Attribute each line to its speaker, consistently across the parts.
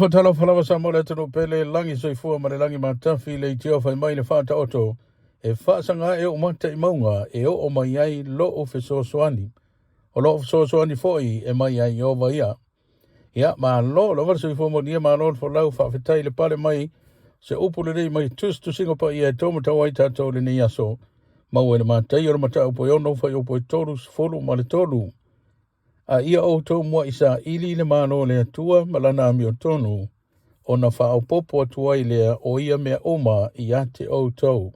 Speaker 1: Talofa lava Samoa le atunuu pele, lagi soifua ma le lagi matafi, le itio fai mai le faataoto, e faasaga ae ou mata i mauga e oo mai ai lo'u fesoasoani. O lo'u fesoasoani foi e mai ia Ieova ia. Ia, malo lava le soifua manuia, malo le folau, faafetai le pale mai se upu lelei mai tusitusiga paia e taumatau ai tatou lenei aso. Maua i le Mataio le mataupu e 6 fuaiupu e 33. A ia outou muai saili le Malo o le Atua ma lana amiotonu, ona faaopoopo atu ai lea o ia mea uma ia te outou.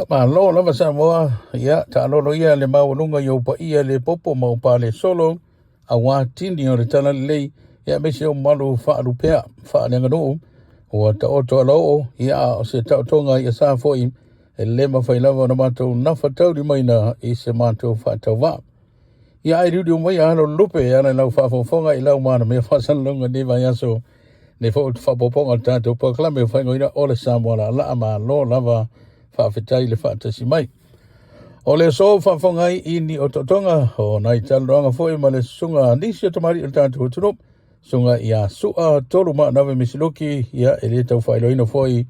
Speaker 1: Ia, malo lava Samoa, ia, taalolo ia le maualuga i ou paia le popo ma ou pale solo, aua tini o le talalelei, ia aemaise o mamalu faalupea, faaleaganuu, ua taoto alaoo, ia, a o se taotoga i asa foi, e le mafai lava ona matou nafataulima i se matou faatauvaa. Ia ae liuliu mai alo lupe e ala i lau faafofoga i lau manamea faasalalauga i lenei vaiaso, nei foi faaopoopoga o le tatou polokalame ua faaigoaina o le Samoa Laalaa. Malo lava, faafetai le faatasi mai. O le aso ua faafofoga ai i ni otootoga o nai talanoaga foi ma le susuga a nisi o tamalii o le tatou atunuu, susuga ia Sua Tolumaanave Misiluki, ia e le tau faailoaina foi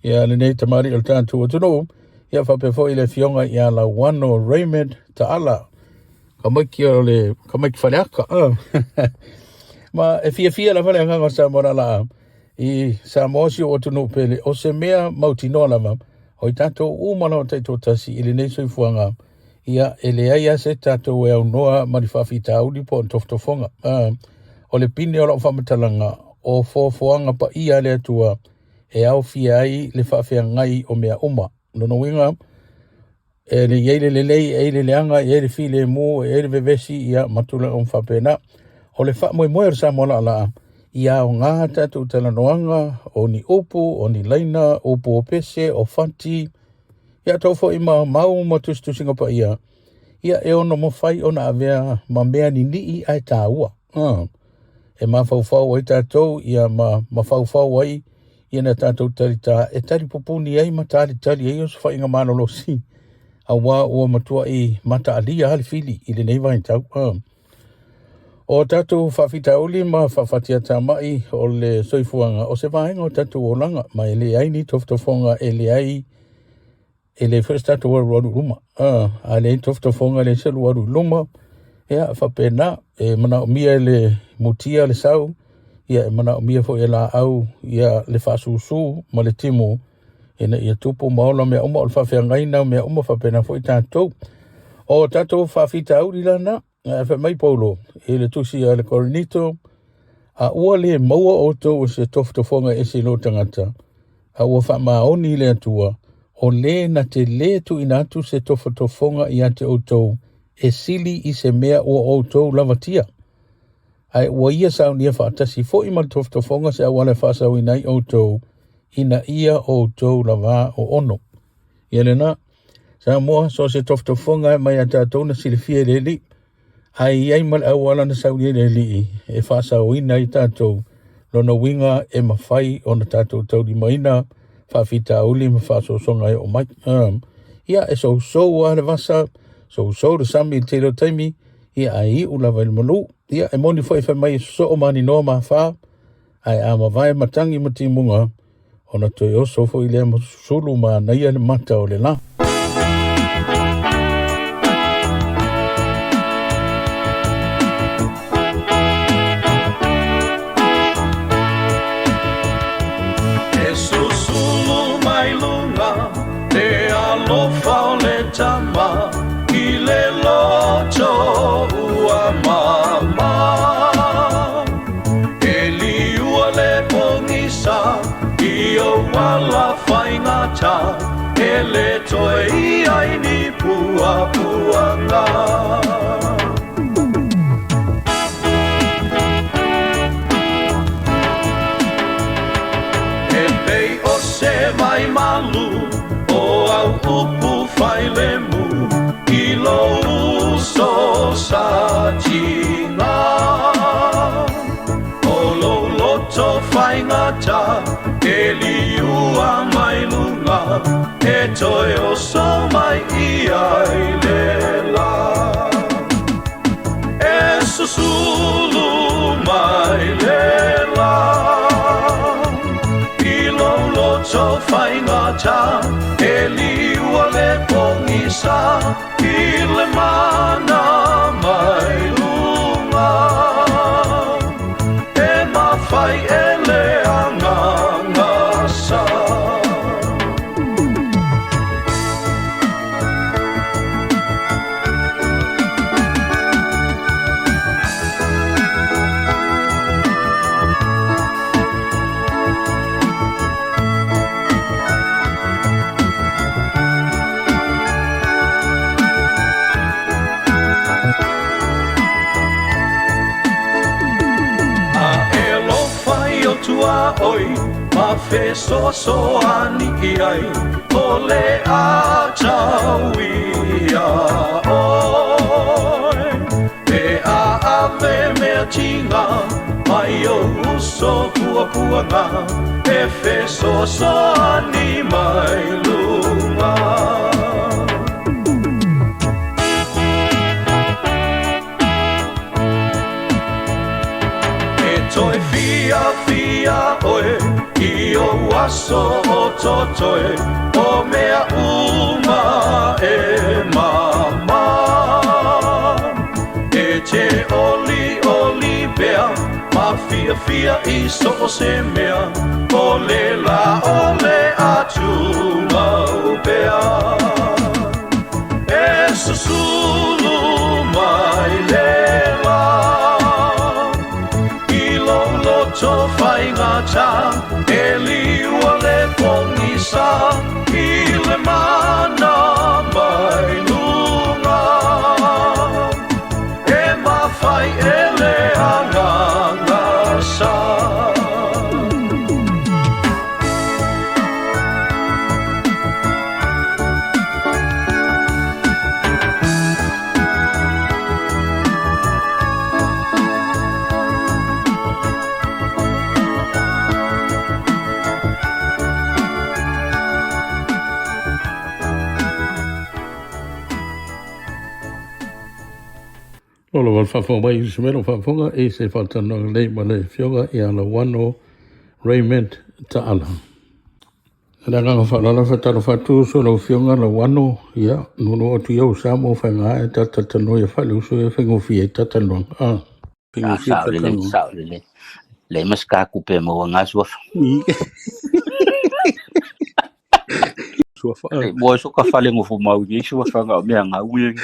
Speaker 1: ia lenei tamalii o le tatou atunuu, ia faapea foi le afioga ia Lauano Raymond Taala, tamaiti o le tamaiti faleata. Ma e fiafia lava le agaga o Samoa Laalaa i Samoa si ou atunuu pele, o se mea mautinoa lava o i tatou uma lava taitoatasi i lenei soifuaga, ia e leai lava se tatou e aunoa ma ni faafitauli po o ni tofotofoga. O le pine o lau faamatalaga, o foafoaga paia a le Atua e aofia ai le faafeagai o mea uma. Lona uiga, e i ai le lelei, e i ai le leaga, e i ai le filemu, e i ai le vevesi, ia ma tulaga uma faapena. O le faamoemoe o le Samoa Laalaa, ia aoga tatou talanoaga, o ni upu, o ni laina, upu o pese, o fati, ia atau foi ma mau ma tusitusiga paia, ia e ono mafai ona avea ma mea ninii ae tāua. E mafaufau ai tatou, ia ma mafaufau ai ia na tatou talitā e talipupuni ai ma talitali ai osofaiga malolosi, auā ua matuai mataalia lava le fili i lenei vaitau. O tatou faafitauli ma faafatiatamai o le soifuaga, o se vaega o tatou olaga, ma e leai ni tofotofoga, e leai e leai foi se tatou alualu i luma. A leai ni tofotofoga, e leai se alualu i luma. Ia faapena, e manaomia e le mutia le sau, ia e manaomia foi e laau ia le faasusu ma le timu ina ia tupu ma ola mea uma, o le faafeagaiga o mea uma, faapena foi tatou. O tatou faafitauli lana, ae fai mai Paulo i le tusi a le Korinito, a ua le maua outou i se tofotofoga e ese i lou tagata, a ua faamaoni i le Atua, o le na te lē tuuina atu se tofotofoga ia te outou e sili i se mea ua outou lavatia. Ae ua ia saunia faatasi foi ma le tofotofoga se auala e faasauina ai outou, ina ia outou lavā oono. Ia lena, Samoa, so se tofotofoga e mai a tatou na silafia e le Alii, ae i ai ma le auala na saunia e le Alii e faasaoina ai tatou, lona uiga e mafai ona tatou taulimaina faafitauli ma faasoasoga e oo mai. Ia e sousou lava le vasa, sousou le sami i le tele o taimi, ia ae iu lava i le malu. Ia e moni foi fai mai e sosoo maninoa ma afa, ae a mavae matagi ma timuga, ona toe oso foi lea ma susulu ma anaia le mata o le la.
Speaker 2: E susulu mai luga le alofa o le tama i le loto ua mama. E liua le pogisa i ou ala faigata, e le toe i ai ni puapuaga. E pei o se vai malu o au upu failemu i lou uso sa tiga. O lou loto faigata e liua mai luga, e toe oso mai ia i le la. E susulu mai le la i lou loto faigata, e liua le pogisa i le mana mai luga. E mafai e le agaga sa. tuaoi ma fesoasoani i ai o le atau iā ʻoe. Pe a ave mea tiga mai ou uso puapuaga e fesoasoani mai luga. E toe fiafia ʻoe i ou aso o totoe, o mea uma e māmā. E te ʻoliʻoli pea ma fiafia i so o se mea, o le lā o le a tumau pea. E susulu mai le lā i lou loto faigata, e liua le pogisa i le mana mai luga. E mafai e le agaga sa.
Speaker 1: O lo wal faafofoga mai i se mea o faafofoga i se faatalanoaga lelei ma le Afioga ia Lauano Raymond Taala. I le agaga faaaloalo faatalofa atu so lau Afioga Lauano, ia, nuunuu atu ia sa mo faiga e talatalanoa ia faale-uso ia faigofie ai talatalanoaga. Ah, faigofie
Speaker 3: Sao lelei,
Speaker 1: talatalanoaga.
Speaker 3: sao lelei. Leai ma se tupe e maua ai suafa.
Speaker 1: Suafa.
Speaker 3: Le mo so ka fale ngofo mau ni suafa nga mea nga ui.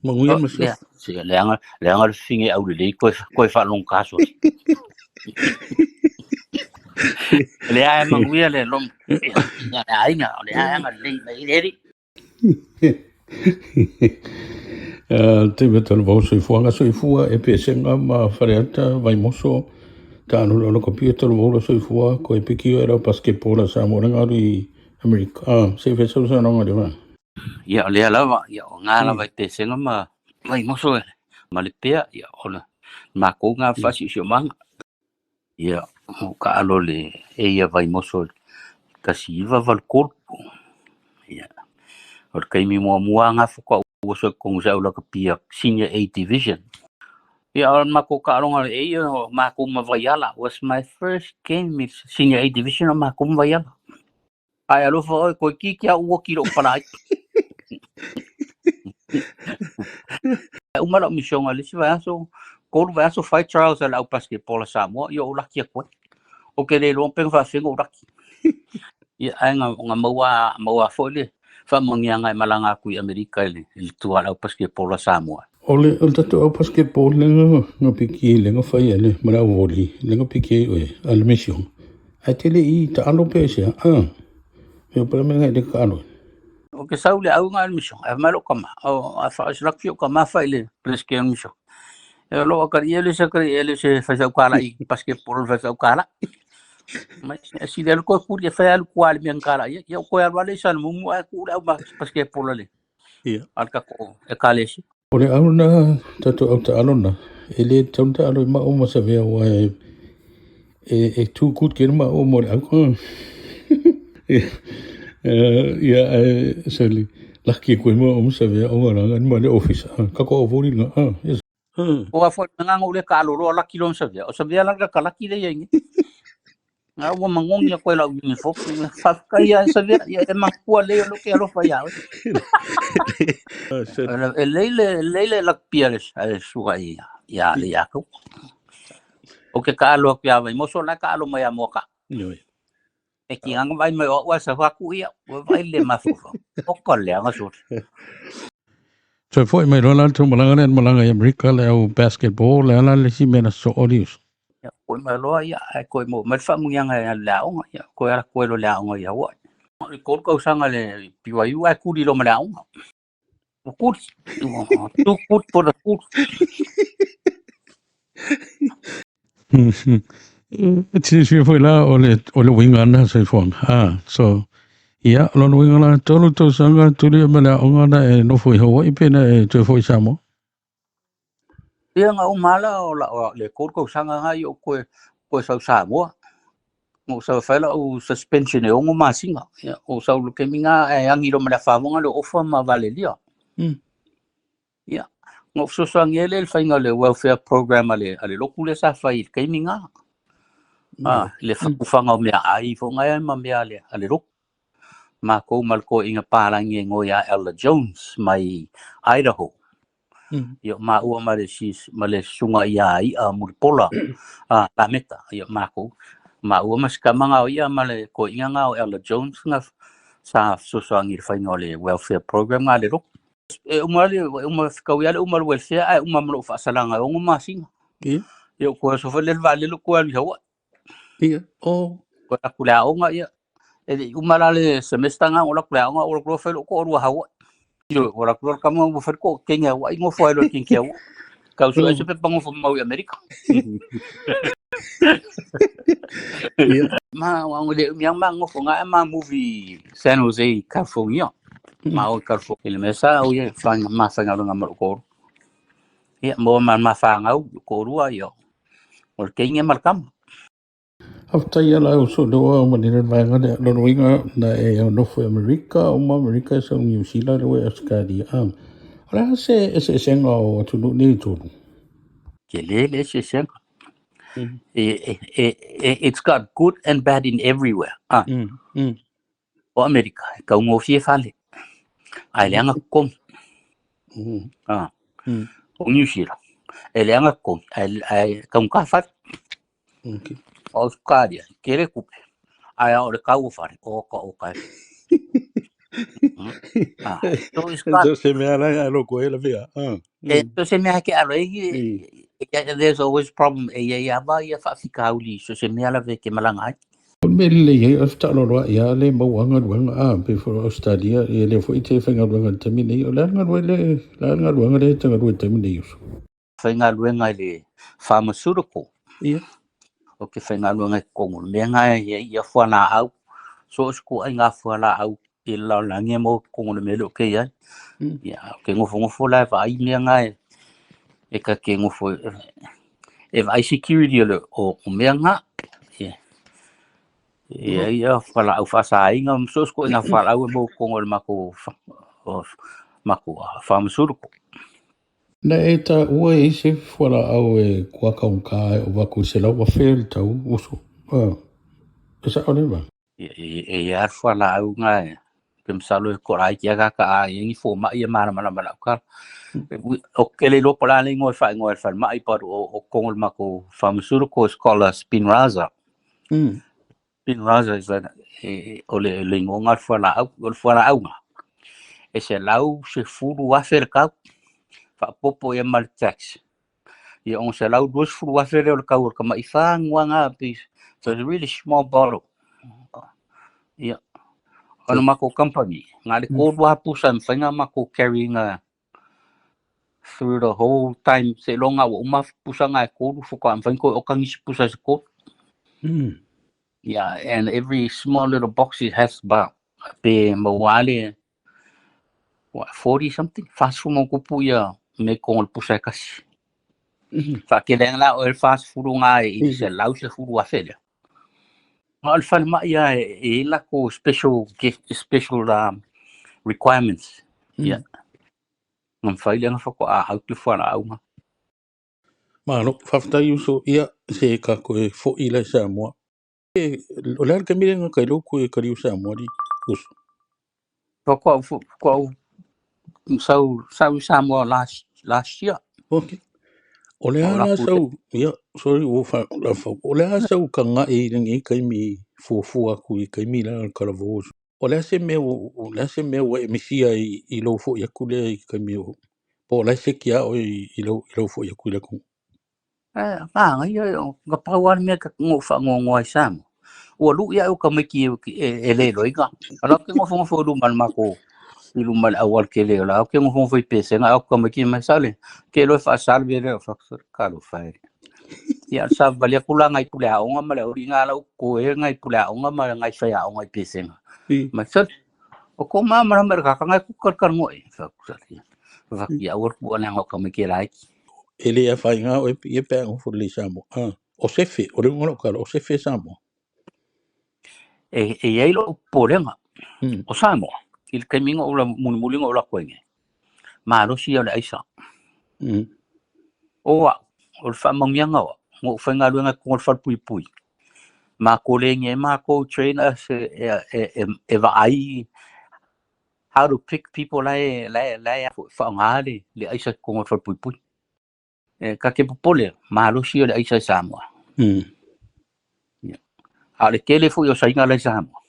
Speaker 1: Manuia ma
Speaker 3: Lea,
Speaker 1: suafa.
Speaker 3: se leaga leaga le fafine au lelei koe koe faalogologo aso. Lea e manuia le lom. Ia le aiga, o le aiga lelei mai le eri.
Speaker 1: Te me talo vau soifuaga soifua e pesega ma Faleata Vaimoso ta alo lo kopia talo vau la soifua ko e piki o era basketball a Samoa le ngalu i Amerika. Ah, se fe sa sa nonga le va.
Speaker 3: Ia o lea lava, ia o ngā lava i pesega ma Vaimoso e. Ma le pea, ia o le makou ngā faasiosiomanga. Ia, o ka alo le e ia Vaimoso 1983. Ia, o le taimi muamua gafa ua so kongu sa ula kapia Senior A Division. Ia, o le makou taaloga le A o makou ma Vaiala. Was my first game in Senior A Division o makou ma Vaiala. Ai alofa oi koe kiki au ua ki lou palai. Uma lau misioga le isi vaiaso, 3 vaiaso fai trials a le au basketball a Samoa, ia ou laki atu ai. O ke le iloa pe na faafefea ona ou laki. Ia ae na maua maua foi le faamanuiaga e malaga atu i Amerika i le tua a le au basketball a Samoa.
Speaker 1: O le o le tatou au basketball le nga piki le nga fai ale ma le au voli le nga piki ai oe a le mission. Ai tele i taalo pe se ah. Me o pala me ngai le kaalo.
Speaker 3: O ke sau le auga a le mission, ae fai mai lou tama, o a faasilaki o tama fai le peresetene o le mission. E lo akari ele se akari ele se fai sau kala i basketball fai sau kala. Mai si le ko ku e fai alu ku ali mian kala ia ia ko alu ale sa mumu a ku le au basketball le.
Speaker 1: Ia.
Speaker 3: Al ka ko e kalesi.
Speaker 1: O le au na tatou au taalo na e le tau taalo i ma o ma sa vea ua e e too good ke ma o mo le au. Ia e se le laki koe ma o ma sa vea o ngā ma le office. Ka ko o voli nga. Yes.
Speaker 3: O a foi nga ngo le ka alo laki lon sa vea. O sa vea la ka laki le ia ngi. Nga ua mangongi a koe lau uniform. Whawhika ia sa vea ia e makua le lo ke alofa ia. E leile leile lak pia le suka ia ia le ia kau. O ke ka alo aku ia vai moso la ka alo mai a moka.
Speaker 1: Oi.
Speaker 3: E ki nganga vai mai o ua sa waku ia. Ua vai le mafufa. O ka le anga suri.
Speaker 1: So foi mai loa la tou malaga lea na malaga i Amerika le au basketball le ala le isi mea na sosoo ali uso.
Speaker 3: Ia, koe mai loa ia, ae koe mo mai le faamanuiaga e le aoga, ia, koe ala koe lo le aoga ia ua. I 3 tausaga le BYU ae kuli loa ma le aoga. Ua kuli. Ua too good for the school.
Speaker 1: E silafia foi la o le uiga na soifuaga. So, ia, o lona uiga la, 3 tausaga tuli ma le aoga na e nofo i Hawaii pe na e toe foi i Samoa.
Speaker 3: Ia nga uma la o la o le 3 tausaga nga i o koe sau Samoa. Mo sau fai o suspension e 6 masina. Ia o sau le kemi nga e angi lo ma le afamoga le ofa ma valelia. Ia ngo fesoasoani ai le faiga o le welfare program a le loku le sa fai i le taimi nga. Le fakufaga o mea ai fo ngai ma mea a le loku. Makou ma le toeaina palagi e igoa ia Ella Jones mai Idaho. Ia maua ma le sis ma le susuga ia ia Mulipola Lameta. Ia makou maua ma sikama o ia ma le toeaina nga o Ella Jones nga sa fesoasoani i le faiga o le welfare program nga le loku. E uma le uma kau ia le uma le welfare ai uma ma lou faasalaga e 6 masina. Ia ko so le vaalele ko alu i Hawaii.
Speaker 1: Ia. Oh.
Speaker 3: Ko aku le aoga ia. E le uma la le semester nga o la ku le aoga o la ku fai lo ko ua Hawaii. Io o la ku kama mo fai ko kenya Hawaii ngofo ai lo king kia. Kau so ese pe pango fo mau i Amerika. Ma wa le mi ma ngofo nga ma movie San Jose, California. Ma o California. Le mesa o ia flying ma fa nga ma ko. Ia mo ma ma fa ngau ko rua ia. O le keinge ma le kama.
Speaker 1: Faafetai ala uso le ua ma ni le vaega lea. Lona uiga na e nofo i Amerika, o ma Amerika e sau Niu Sila le ua e Australia. O le a se eseesega o atunuu nei e tolu?
Speaker 3: Ke le le eseesega. It's got good and bad in everywhere. O Amerika, e kaugofie fale. Ae leaga totogi. O Niu Sila, e leaga totogi, ae taugata fale. O Australia, tele tupe. Ae o le tau o fale, oka oka e. So it's got
Speaker 1: So se mea la a loko e la vea.
Speaker 3: E so se mea ke alo e there's always problem e ia ia va ia faafikauli so se mea lava e ke malaga ai.
Speaker 1: O le mea lelei ai o le fetaaloaloa ia le maua galuega pe fo Australia ia lea foi te faigaluega i le taimi nei. O le a le galuega le le a le galuega lea e te galue i le taimi nei uso?
Speaker 3: Faigaluega i le pharmaceutical. O ke faigaluega i totonu o le mea na ia ia fualaau. So o se ituaiga fualaau i le lalolagi e maua i totonu o le mea lea o ke i ai. Ia o ke nofonofo la e vaai mea na e ta te nofo e vaai security o le o mea na. Ia ia ia fualaau faasaina ma so o se ituaiga fualaau e maua i totonu o le matou o matou pharmaceutical.
Speaker 1: Na e taua e se fualaau e kuakaugata e o vaku i 100,000 le tau uso. E sao le va?
Speaker 3: Ia e ia fualaau na e pe masalo e ko ai kia ka a i ni fo mai e mana mana mana ka. O ke le lopo la le igoa e faaigoa e le falemai but o totonu o le matou pharmaceutical is called a Spinraza. Spinraza is like o le igoa le fualaau o le fualaau nga. E 110,000 le tau. Faapopo ia ma le tax. Ia 620,000 lea o le tau o le tama'i faguaga pe so it's a really small bottle. Ia o le matou company, na le 3 lava pusa e mafai ona matou carry ina through the whole time seiloga ua uma pusa na e tolu faatoa mafai ona toe oka nisi pusa se tolu. Yeah, and every small little box it has about pe maua le what, 40 something, 40+ ia me totonu o le pusa e tasi. Faateleina la o le 40 nga i le 110,000 lea. Ma o le falemai a e i latou special gift, special requirements. Ia. Na mafai lea ona faatoa au le fualaau nga.
Speaker 1: Malo, faafetai uso ia se ka koe fo'i la i Samoa. E, o le a le taimi lea na kai ku e kaliu Samoa li uso?
Speaker 3: Faatoa sau sau i Samoa last year.
Speaker 1: Okay. O le
Speaker 3: O
Speaker 1: a la
Speaker 3: lakou
Speaker 1: sau, ia, sorry, ua fa, la fa, o le a sau ka ngai i lenei taimi fuafua atu i taimi la o le talavou. O le a se mea o le a se mea ua e misia i lou fo'i atu lea i taimi o, po o la e seki a oe i lou fo'i atu i le atunuu?
Speaker 3: E, magaia o ka pau lava le mea na ou faanoanoa ai Samoa. Ua lu'i ai o tamaiti e le iloiga. O la ke nofonofo i luma o le matou i luma o le auala tele o la ou te nofonofo i pesega au tamaiti mai sale. Ke loe faasala mea lea o talofa e. Ia savavali atu la nai puleaoga ma le auliiga ala ua totoē nai puleaoga ma nai faiaoga i pesega. Ma sole, o kou malamalama i le tagata e tukalekalegoa i ai. Fai atu sole, ia, fai aua le tuua leaga o tamaiti e laiti.
Speaker 1: E le afaina oe ia pe a nofo lelei i Samoa. O sefe, o le uiga o lau tala, o sefe Samoa.
Speaker 3: E i ai lou popolega o Samoa i le taimi na ou mulimuli na ou alu atu ai nei, malosi ia o le aisa. O au, o le faamanuiaga o au, na ou faigaluega i totonu o le falepuipui, ma koleni ai matou, train us e vaai how to pick people la e faaaoga le aisa i totonu o le falepuipui. E ta te popole, malosi o le aisa i Samoa. A o le tele foi o saina la i Samoa.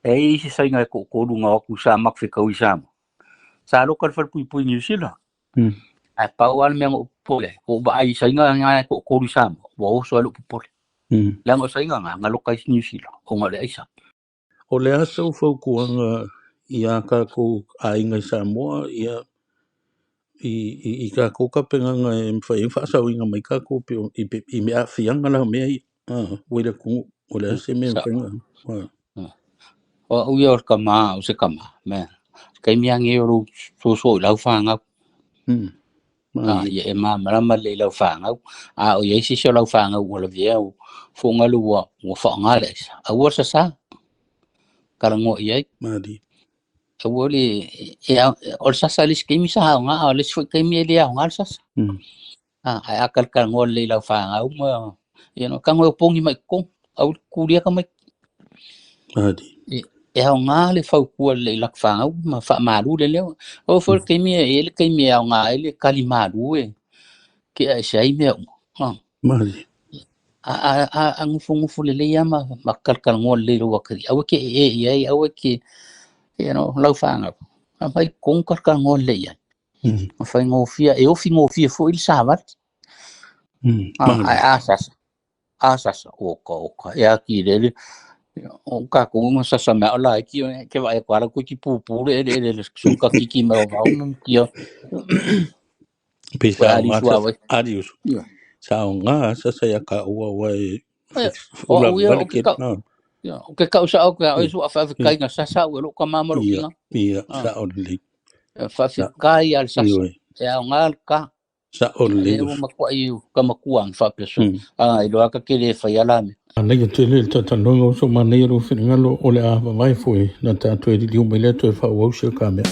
Speaker 3: E i ai isi saina e toatolu na o atu sa matou fetaui i Samoa. Sa loka i le falepuipui i Niu Sila. Ae pau lava le mea na ou popole ai, ua ou vaai i saina na e toatolu i Samoa, ua oso ai lou popole. Leaga o saina na, na loka ai i Niu Sila ona o le aisa.
Speaker 1: O le a sau fautuaga iā tatou aiga i Samoa, ia i tatou tapenaga e mafai ai ona faasaoina mai tatou pei o i mea aafiaga la o mea ia ua i le atunuu. O le a se mea e mafai ona...
Speaker 3: O au ia o le tama, o se tama, mea, taimi lava lenei o lou soso i lau fanau. Ia e malamalama lelei i lau fanau. A o i ai se isi o lau fanau ua lavea fogalu ua faaaoga le aisa, aua le sasa, talanoa i ai. Aua le, o le sasa i le isi taimi sa aoga, a o le isi foi taimi e le aoga le sasa. Ae a talatalanoa lelei i lau fanau ma, you know, tago e opogi mai i totonu, aua le tutulia tamaiti. E aoga le fautua lelei i lak fanau ma faamalu le leo. O foi le taimi e i ai le taimi e aoga ai le tali malu e tea ese ai mea uma. A nofonofo lelei lava ma talatalanoa lelei i lou atalii, aua e te ee i ai, aua e te, you know, lau fanau, aumai i totonu talatalanoa lelei i ai. Ma faigofie, e ofi gofie foi le savali. Ae a sasa, a sasa, oka oka, e ati lele, o tatou na sasa mea o laiti, ke vaai atu lava toeitiiti pupu le eleele i le suka kiki mai o vao ma mutia.
Speaker 1: Pe sa ali aoga sa ali uso. Sa aoga sasa ia ka ua ua e
Speaker 3: O au ia o ke kau o ke kau sa o ke au su afa kai na sasa ua lo ka mama lo
Speaker 1: kinga. Ia, sa o le.
Speaker 3: Faafetai al sasa. E aoga le ka.
Speaker 1: Sa o le.
Speaker 3: Ua matuai ka makua ang faapea so. A iloa ka ke le faia la mea.
Speaker 1: Manaia tele le talatalanoaga uso, manaia lou finagalo o le a vavae foi na tatou e liliu mai lea toe faaauau si o ta mea.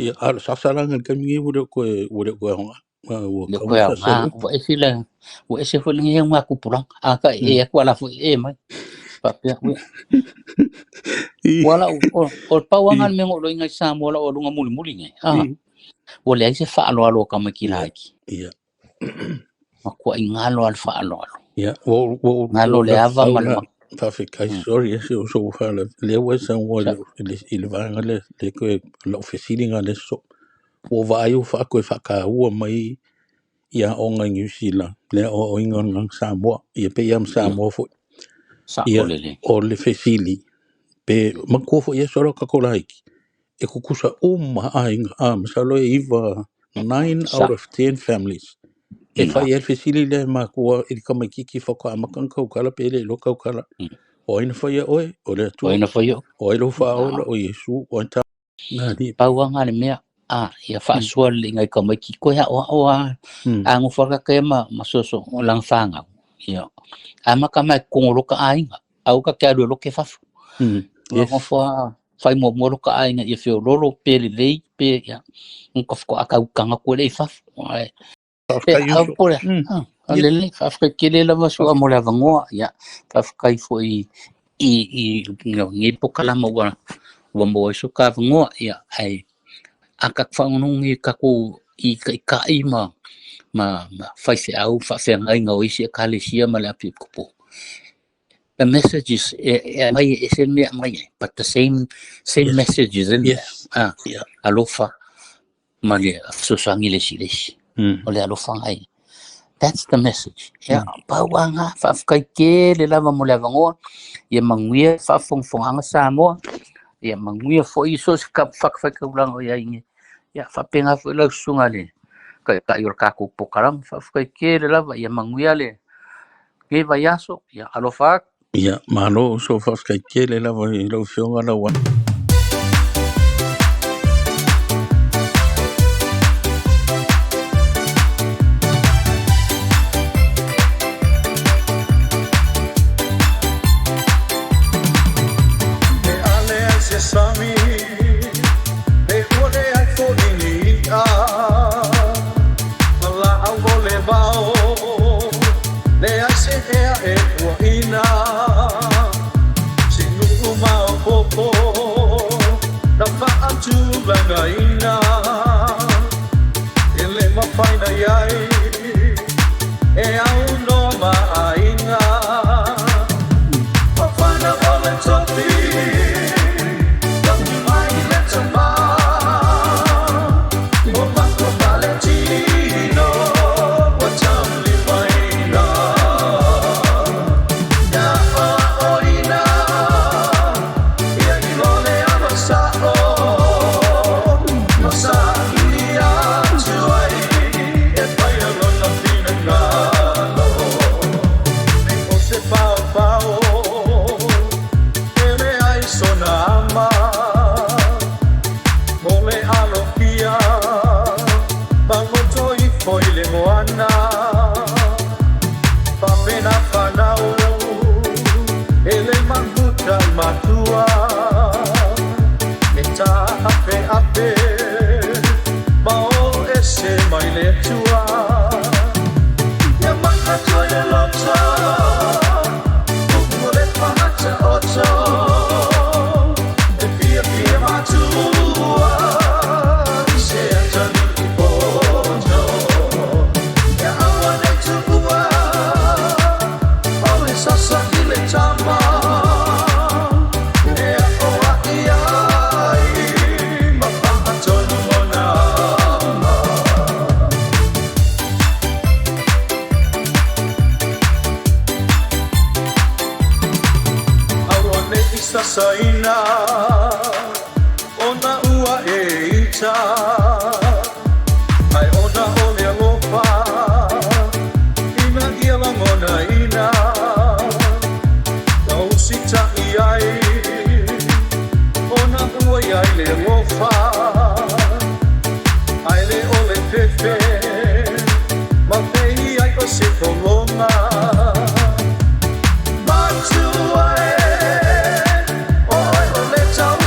Speaker 1: Ia, a o le sasalaga i le taimi nei ua le o toe, ua le o toe aoga. Ua
Speaker 3: Le koe aoga, ua ese le, ua ese foi lenei au tupulaga. A ka e atu ala foi e mai. Faapea, ua. Ua lau, o le pauanga le mea na ou iloaina i Samoa lau aluga mulimuli nei. Ua leai se faaaloalo o tamaiti laiti.
Speaker 1: Ia.
Speaker 3: Matuai galo lava le faaaloalo.
Speaker 1: Ia, ua
Speaker 3: Galo le ava ma le
Speaker 1: Faafetai, sorry, e se o sou whala. Lea ua e saunoa i le vaega lea, le toe lau fesiliga lea so. Ua vaai ua faatoe faataua mai i aoga i Niu Sila, le aoaoina o le agaga Samoa. Ia pei lava ma Samoa foi.
Speaker 3: Ia,
Speaker 1: o le fesili, pe matua foi aso la o tatou laiti, e tutusa uma aiga, a masalo e 9, 9 out of 10 families. E fai ai le fesili lea e matua i le tamaitiiti faatoa amata ona tautala pe le iloa tautala. O ai na faia oe? O le Atua.
Speaker 3: O ai na faia oe?
Speaker 1: O ai lou faaola? O Iesu. O ai ta...
Speaker 3: Pau lava le mea, a, ia faasoa lelei nai tamaiti, toe aoao lava, a nofo lava ta ma soso o lana fanau, ia, amata mai totonu o lota aiga, aua ta te alu e lote fafo. Nofo lava, fai muamua lota aiga ia feololo, pe lelei, pe, ia, ona ta faatoa tautaga atu ai lea i fafo. Ae,
Speaker 1: Faafetai uso.
Speaker 3: Lelei, faafetai tele lava Su'a mo le avanoa, ia, faafetai foi i lenei polokalama ua maua ai so ta avanoa, ia, ae a tatou faalogologo nei tatou i taitai ma faifeau faafeagaiga o isi ekalesia ma le epikopo. The messages e aumai e ese le mea e aumai ai, but the same message is in there. Alofa ma le fesoasoani le isi i le isi. O le alofa ai. That's the message. Ia, pau lava lena, faafetai tele lava mo le avanoa, ia manuia le faafogafogaga Samoa, ia manuia foi so o se fatafaitaulaga o i ai nei. Ia faapena foi lau susuga i le Taitai o le tatou polokalame, faafetai tele lava, ia manuia lenei vaiaso, ia alofa atu.
Speaker 1: Ia, malo uso, faafetai tele lava i lau Afioga Lauano.
Speaker 2: E ale ai se sami, e ua le ai foi ni i'a, ma laau o le vao, leai se ea e puaʻina. Se nuu maopoopo na faatulagaina, e le mafai na iai e aunoa ma aiga. Mafana o le tofi, tofi mai le tamā, ua matua faletino, ua taulimaina. Ia aoaoina, ia ilo le ava sa'o, ma saili atu ai e faia lona finagalo. O se paopao e leai sona ama, mo le alofia magoto ifo i le moana. Faapena fanau e le maguta i matua, e taapeape ma o ese mai le Atua. Ia manatua i le loto, upu o le faataoto, e fiafia matua i se atalii poto. Ia aua nei tuua o le sasa i le tama, e aoai ai ma faatonu ona ama. Aua nei sasaina ona ua e ita, ae ona o le alofa ina ia lagonaina. Tausita'i ai ona ua iai le alofa, ae le o le fefe ma pei ai o se pologa. Matua e, oe o le tau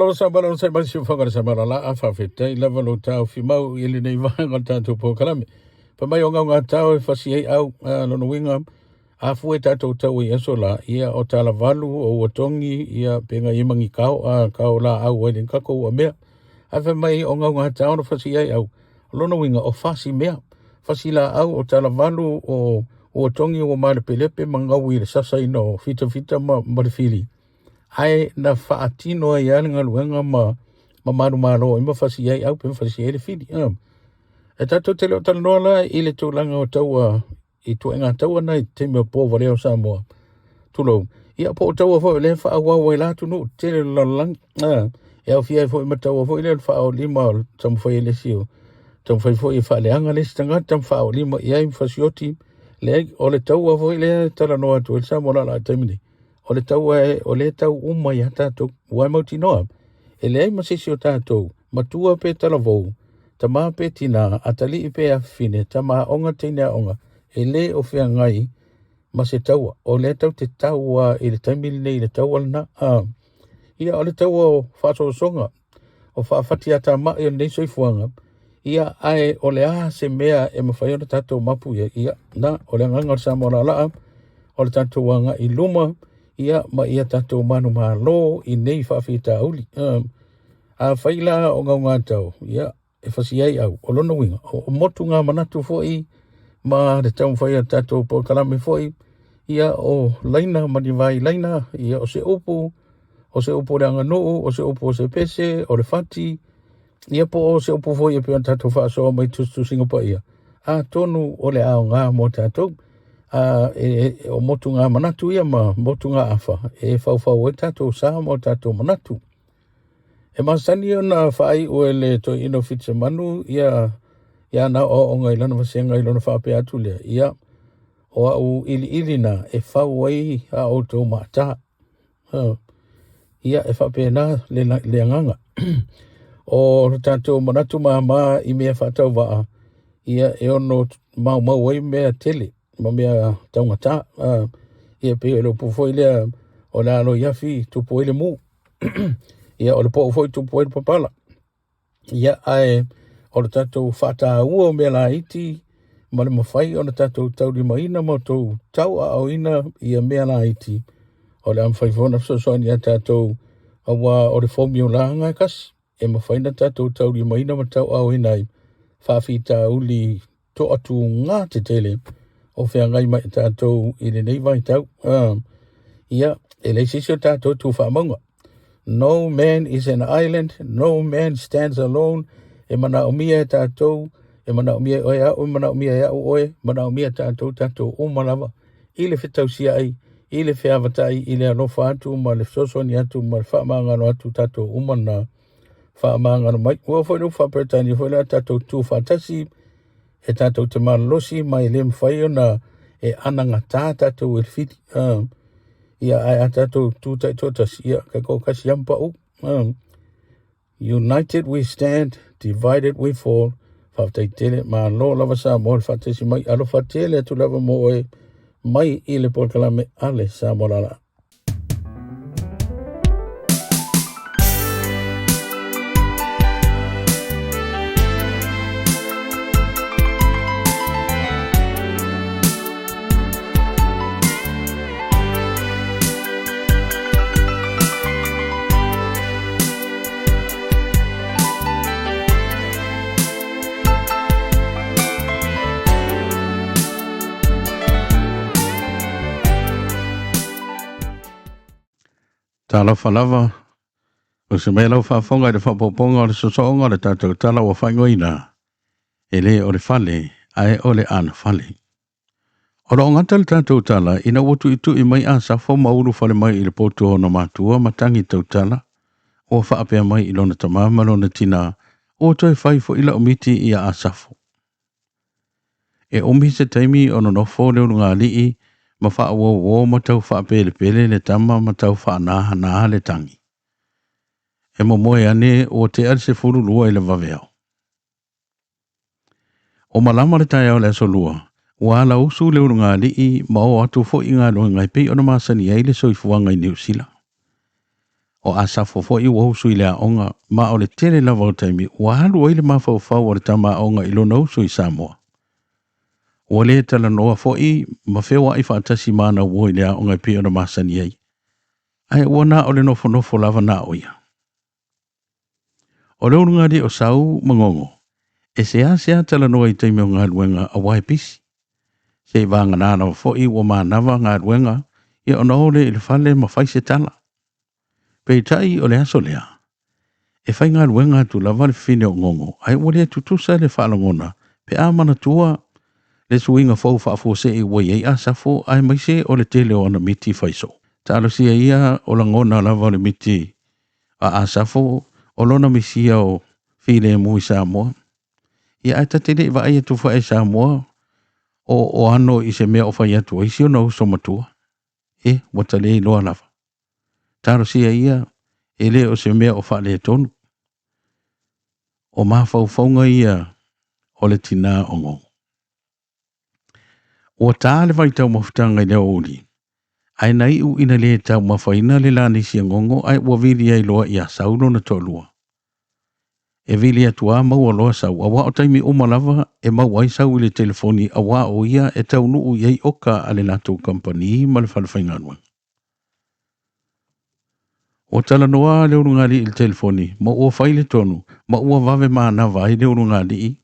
Speaker 1: lava sa mala sa mai si whakara sa mala la a whawhetai lava lo tau whimau i lenei vaega o le tātou polokalame. Fa mai o ngau ngā tau e fasi ai au lona uiga a fua i tātou tau i aso la ia o talavalu o ua tongi ia pe ngai e mangi kao a kao la au ai le kako ua mea. Ae fai mai o ngau ngā tau na fasi ai au lona uiga o fasi mea. Fasi la au o talavalu o ua tongi ua malepelepe ma ngau i le sasaina o fitafita ma, ma le fili. Ae na faatino ai lava le galuega ma ma manumalo ai ma fasi ai au pe ma fasi ai le fili. E tatou te le o talanoa la i le tulaga o taua i tuaiga taua na i taimi o po valea o Samoa. Tulou. Ia po o taua foi o lea e faaauau ai la atunuu tele o le lalolagi. E aofia ai foi ma taua foi lea o le faaolima o le taumafai e le isi o taumafai foi e faaleaga le isi tagata ma faaolima i ai ma fasioti. Leai, o le taua foi lea e talanoa atu ai le Samoa lala i le taimi nei. O le taua e, o lea e tau uma iā tatou, ua e mautinoa, e leai ma se isi o tatou, matua pe talavou, tama pe tinā, atalii pe afafine, tama aoga teine aoga, e lē o feagai ma se taua. O lea tatou te taua i le taimi lenei i le taua lena. A, ia, o le taua o faasoasoga, o faafatiatamai o lenei soifuaga, ia, ae o le a se mea e mafai ona tatou mapu i ai? Ia, na, o le agaga o le Samoa laalaa, o le tatou agai i luma, ia, ma ia tatou manumalo i nei faafitauli. Afai la o gaugatau, ia, e fasi ai au, o lona uiga, o motuga manatu foi ma le taumafai a tatou polokalame foi, ia, o laina ma ni vai laina, ia, o se upu, o se upu o le aganuu, o se upu o se pese, o le fati, ia po o se upu foi e pei ona tatou faasoa mai tusitusiga paia, atonu o le aoga mo tatou. A, e, e, o motuga manatu ia ma motuga afa e faufau ai tatou sa ma o tatou manatu. E masani ona faaiu e le toeaina o Fitisemanu ia ia ana aoaoga i lana vasega i lona faapea atu lea, ia, o au iliili na e fau ai a outou maata. Ia, e faapena le, le agaga. O lo tatou manatu māmā i mea faatauvaa, ia, e ono maumau ai mea tele ma mea taugata. Ia, pei o le upu foi lea, o le alo i afi tupu ai le mu. Ia, o le po'o foi tupu ai le papala. Ia, ae o le tatou faataua o mea laiti ma le mafai ona tatou taulimaina ma tou tauaaoina ia mea laiti, o le a mafai foi ona fesoasoani iā tatou, aua o le formula e tasi e mafai ona tatou taulimaina ma tauaaoina ai faafitauli toatugā tetele o feagai mai tatou i lenei vaitau. Ia, e leai se isi o tatou tu faamauga. No man is an island, no man stands alone. E manaomia e tatou, e manaomia e oe au, e manaomia e au oe, manaomia tatou, tatou uma lava, i le fetausiai, i le feavatai, i le alofa atu ma le fesoasoani atu ma le faamagalo atu tatou uma na faamagalo mai. Ua foi le upu faa-Peretania foi lea tatou tu faatasi, e tatou te malolosi ma e le mafai ona e anagatā tatou e le fili. Ia, ae a tatou tu taitoatasi, ia, kai toatasi lava ma pau. United we stand, divided we fall. Faafetai tele, malo lava Samoa le faatasi mai, alofa tele atu lava mo oe mai i le polokalame a le Samoa Lala. Talofa lava, o se mea lau faafofoga i le faaopoopoga o le sosooga o le tatou tala ua faaigoaina, e le o le fale, ae o le anafale. O lo o gata le tatou tala ina ua tuitui mai Asafo ma ulufale mai i le potu o ona matua ma tagi tautala, ua faapea mai i lona tama ma lona tinā, Ua toe fai foi lau miti ia Asafo. E umi se taimi o nonofo le ulugalii ma faauouo ma tau faapelepele le tama ma tau faanānā le tagi. E momoe ane ua tea le 12 i le vaveao. O malama le taeao o le aso lua, ua alausu le ulugalii ma oo atu foi i galuega e pei ona masani ai le soifuaga i Niu Sila. O Asafo foi ua usu i le aoga, ma o le tele lava o taimi ua alu ai le mafaufau o le tama aoga i lona uso i Samoa. Ua le talanoa foi ma feoai faatasi ma ana uo i le aoga e pei ona masani ai, ae ua na o le nofonofo lava na o ia. O le ulugalii o Sau ma Gogo, e seasea talanoa i taimi o galuega aua e pisi. Seiavagana lava foi ua manava galuega, ia ona o lea i le fale ma fai se tala. Peitai o le aso lea, e faigaluega atu lava le fafine o Gogo, ae ua le tutusa le faalogona pe a manatua le suiga fou faafuasei ua i ai Asafo aemaise o le tele o ana miti faisoo. Talosia ia o lagona lava o le miti a Asafo o lona misia o filemu i Samoa. Ia ae ta te le i vaai atu foi i Samoa o ano i se mea o fai atu ai si ona uso matua. E, ua ta le iloa lava. Talosia ia e le o se mea o faaletonu. O mafaufauga ia o le tinā o Gogo. Ua ta le vaitaumafataga i le aoauli, ae na iu ina le taumafaina le lanisi a Gogo ae ua vili ai loa iā Sau lona toalua. E vili atu lava maua loa Sau, aua o taimi uma lava e maua ai Sau i le telefoni aua o ia e taunuu i ai oka a le latou kamupani ma le fale faigaluega. Ua talanoa le ulugalii i le telefoni ma ua fai le tonu ma ua vave manava ai le ulugalii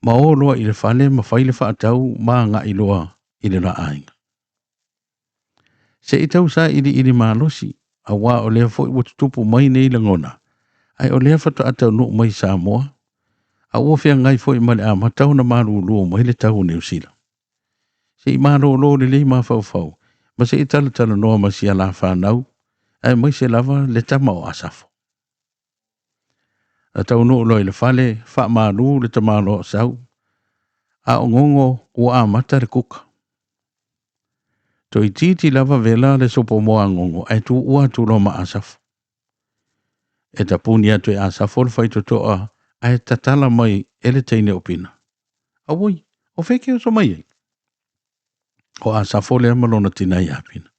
Speaker 1: ma o loa i le fale ma fai le faatau ma agai loa i le la aiga. Se i tau sailiili malosi, aua o lea foi ua tutupu mai nei lagona, ae o lea faatoa taunuu mai i Samoa, a ua feagai foi ma le amata ona malulu mai le tau o Niu Sila. Se i malolo lelei mafaufau ma se i talatalanoa ma si ala fanau, aemaise lava le tama o Asafo. Na taunuu loa i le fale, faamalu le tamaloa o Sau, a o Gogo ua amata le kuka. Toeitiiti lava vela le sopomoa a Gogo ae tuua atu loa ma Asafo. E tapuni atu e Asafo le faitotoa ae tatala mai e le teine o Pina. Auoi, o fea e oso mai ai? O Asafo lea ma lona tina iā Pina.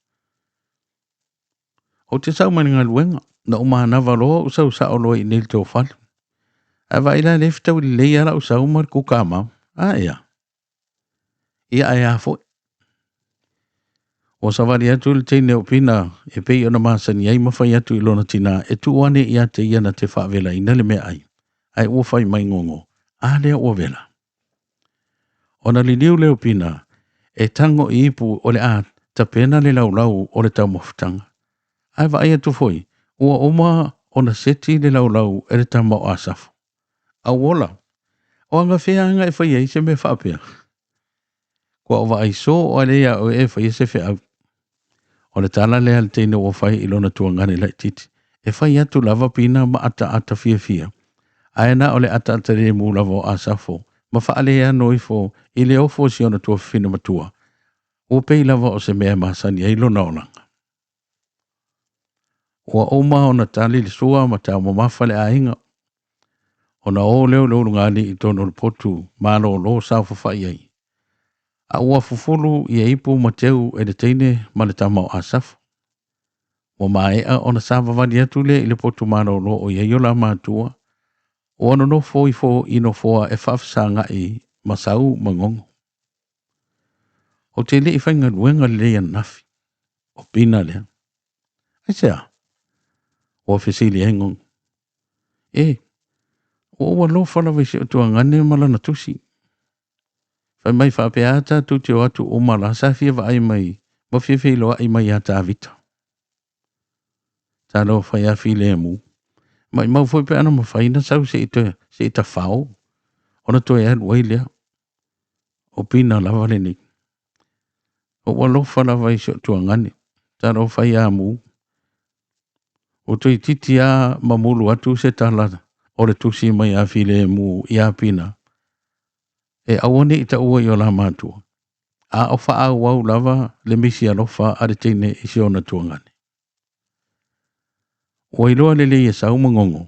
Speaker 1: Ou te sau mai le galuega, na ou manava loa ou sau sao loa i inei i le tou fale. Ae vaai la le fetaui lelei lava lau sau ma le kuka a mama. A ea? Ia ae a foi? Ua savali atu le teine o Pina e pei ona masani ai ma fai atu i lona tina e tuu ane ia te ia na te faavelaina le meaai, ae ua fai mai Gogo, a lea ua vela. Ona liliu lea o Pina e tago i ipu o le a tapena le laulau o le taumafataga. Ae vaai atu foi, ua uma ona seti le laulau e le tama o Asafo. Auola, o agafea aga e fai ai se mea faapea? Kua ou vaai soo ale iā oe e faia se feau. O le tala lea a le teine ua fai i lona tuagane laitiiti. E fai atu lava Pina ma ataata fiafia, ae na o le ataata lemu lava o Asafo ma faaleano ifo i le ofo o si ona tuafafine matua, ua pei lava o se mea e masani ai lona olaga. Ua uma ona tali le sua ma taumamafa le aiga, ona o lea o le ulugalii i totonu o le potu malolo saofafai ai, a ua fufulu ia ipu ma teu e le teine ma le tama o Asafo. Ua maea ona savavali atu lea i le potu malolo o i ai o la matua, ua nonofo ifo i nofoa e faafesagai ma Sau ma Gogo. Ou te le i faigaluega lelei ananafi, o Pina lea. Aisea? Ua fesili ai Gogo. E, ua ou alofa lava i si ou tuagane ma lana tusi. Fai mai faapea a tatou te o atu uma la sa fia vaai mai ma fia feiloai mai iā Tavita. Talofa ia filemu. Maimau foi pe ana mafai na sau se i toe se i tafao ona toe alu ai lea. O Pina lava lenei. Ua ou alofa lava i si ou tuagane. Talofa ia Mu. Ua toeitiiti lava mamulu atu se tala o le tusi mai a Filemu iā Pina e aua ne i taua i o la matua, a o faaauau lava le misi alofa a le teine i si ona tuagane. Ua iloa lelei e Sau ma Gogo,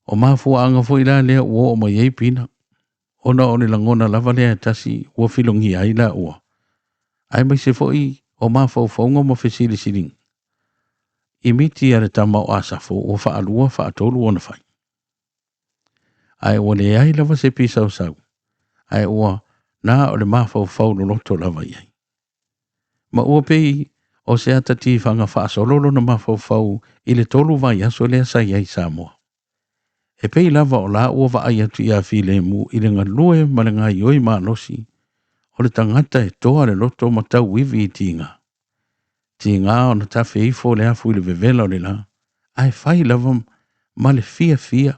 Speaker 1: o mafuaaga foi la lea ua oo mai ai Pina, ona o le lagona lava lea e tasi ua filogia ai laua, aemaise foi o mafaufauga ma fesilisiliga. I miti a le tama o Asafo ua faalua faatolu ona fai. Ae ua leai lava se pisausau, ae ua na o le mafaufau loloto lava i ai. Ma ua pei o se ata tifaga faasolo lona mafaufau i le 3 vaiaso lea sa i ai i Samoa. E pei lava o la ua vaai atu ia Filemu i le galue ma le gaioi malosi o le tagata e toa le loto ma tauivi i tiga. Tiga ona tafe ifo le afu i le vevela o le la, ae fai lava ma le fiafia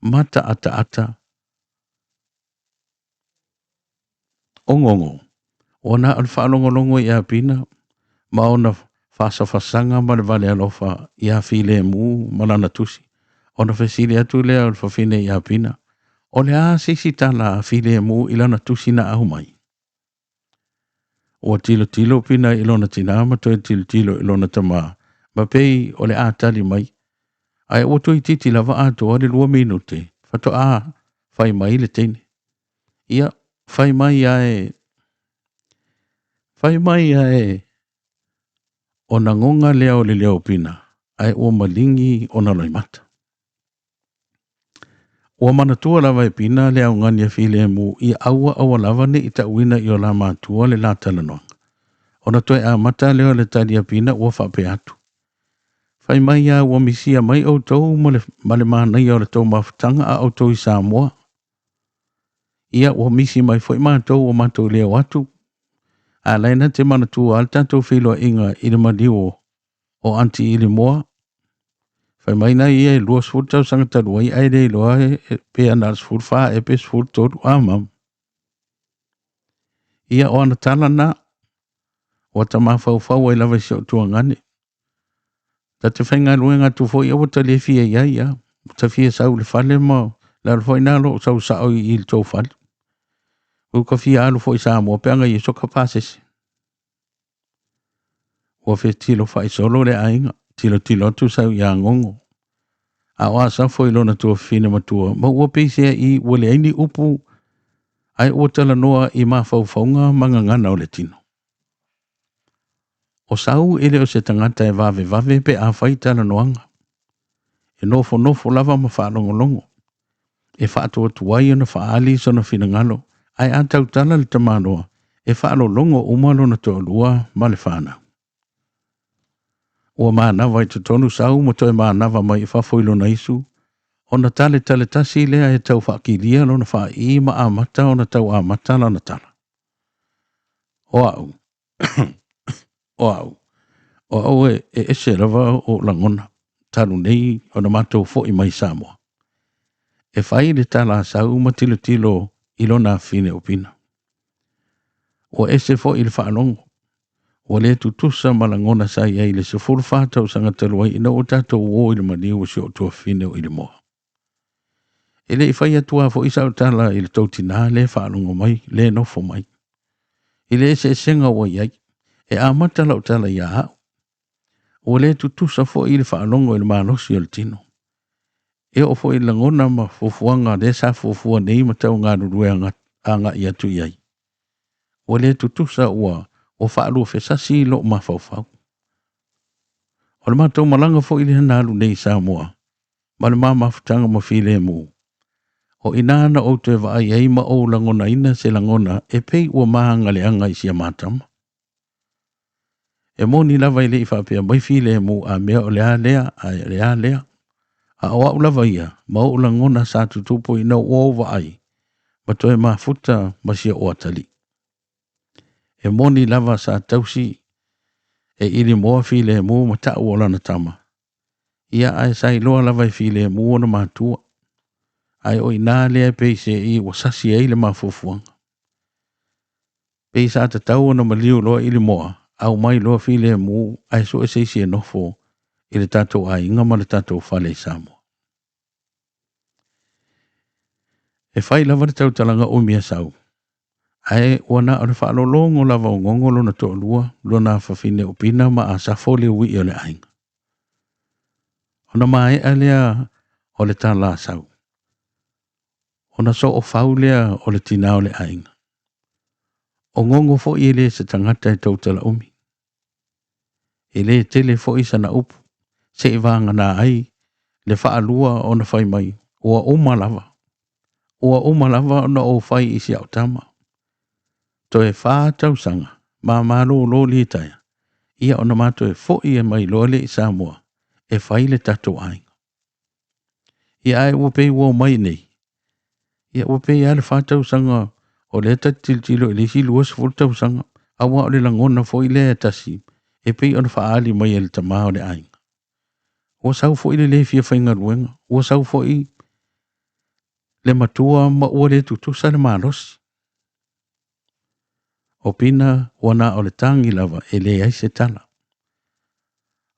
Speaker 1: ma taataata o Gogo. Ua na o le faalogologo i Apina ma ona fasafasaga ma le vale alofa ia Filemu ma lana tusi. Ona fesili atu lea o le fafine i Apina, o le a se isi tala a Filemu i lana tusi na aumai? Ua tilotilo Pina i lona tinā ma toe tilotilo i lona tamā, ma pei o le a tali mai, ae ua toeitiiti lava atoa le 2 minute faatoa fai mai le teine. Ia, fai mai ae, fai mai ae, ona goga lea o le leo o Pina, ae ua maligi ona loimata. Ua manatua lava e Pina le augani a Filemu ia aua aua lava ne i tauina i o la matua le la talanoaga. Ona toe amata lea o le tali a Pina ua faapea atu. Fai mai a ua misia mai outou ma le manaia o le tou mafutaga a outou i Samoa. Ia ua misi mai foi matou ua matou leo atu. A la e na te manatua a le tatou feiloaiga i le maliu o Aunty Ilimoa. Fai mai na ia e 20 tausaga talu ai ae le iloa pe ana le 14 e pe 13 a mam. Ia o ana tala na, ua ta mafaufau ai lava i si o tuagane. Ta te faigaluega atu foi aua ta le fia i ai ia. Ta fia sau le fale ma le alu foi nā lo sau sao i le tou fale. Ua ka fia alu foi Samoa pe anga i so ka pasese. Ua fetilo faisolo le aiga, tilotilo atu sau ia Gogo. A o Asafo i lona tuafafine matua, ma ua peisea i ua leai ni upu, ae ua talanoa i mafaufauga ma gagana o le tino. O Sau e le o se tagata e vavevave pe a fai talanoaga. E nofonofo lava ma faalogologo. E faatuatuai ona faaali sona finagalo, ae a tautala le tamaloa, e faalologo uma lona toalua ma le fanau. Ua manava i totonu Sau ma toe manava mai i fafo i lona isu, ona tale tale tasi lea e tau faakilia lona faai ma amata ona tau amata lana tala. O au, o au, o au e ese lava o lagona, talu nei ona matou foi mai Samoa. E fai le tala a Sau ma tilotilo i lona afine o Pina. Ua ese foi i le faalogo, ua le tutusa ma lagona sa i ai le 14 tausaga talu ai ina ua tatou o i le maliu o si o tuafafine o Ilimoa. E le i fai atu a foi sau tala i le tou tinā le faalogo mai, le nofo mai. I le eseesega ua i ai, e amata lau tala ia au. Ua le tutusa foi i le faalogo i le malosi o le tino. E oo foi i lagona ma fuafuaga lea sa fuafua nei ma tau galulue agai atu i ai. Ua le tutusa ua faaluafesasi lou mafaufau. O le matou malaga foi lea na alu nei i Samoa, ma le mamafutaga ma Filemu. O ina na ou toe vaai ai ma ou lagonaina se lagona e pei ua maagaleaga i sia matama. E moni lava i le i faapea mai Filemu a mea o le a lea, ae o le a lea. A o au lava ia, ma ou lagona sa tutupu ina ua ou vaai, ma toe mafuta ma sia o atalii. E moni lava sa tausi e Ilimoa Filemu ma tau o lana tama. Ia ae sa iloa lava e Filemu ona matua. Ae o ina lea pei se i ua sasi ai le mafuafuaga. Pei sa tatau ona maliu loa Ilimoa, au mai loa Filemu ae sue se isi e nofo i le tatou aiga ma le tatou fale i Samoa. E fai lava le tautalaga umi a Sau, ae ua na o le faalologo lava o Gogo lona toalua, lona afafine o Pina ma Asafo le uii o le aiga. Ona maea lea o le tala a Sau. Ona soofau lea o le tinā o le aiga. O Gogo foi e le se tagata e tautala umi. E le tele foi sana upu. Seivaganā ai le faalua ona fai mai, Ua uma lava. Ua uma lava ona ou fai i si au tama. Toe fa tausaga ma malōlō litaea, ia ona ma toe foʻi mai loa lea i Samoa e fai le tatou aiga. Ia ae ua pei ua omai nei, ia ua pei lava le fa tausaga o lea ta te tilotilo i le isi 20 tausaga, aua o le lagona foi lea e tasi e pei ona faaali mai e le tama o le aiga. Ua sau foi le le fia faigaluega, ua sau foi le matua ma ua le tutusa le malosi. O Pina ua na o le tagi lava e leai se tala.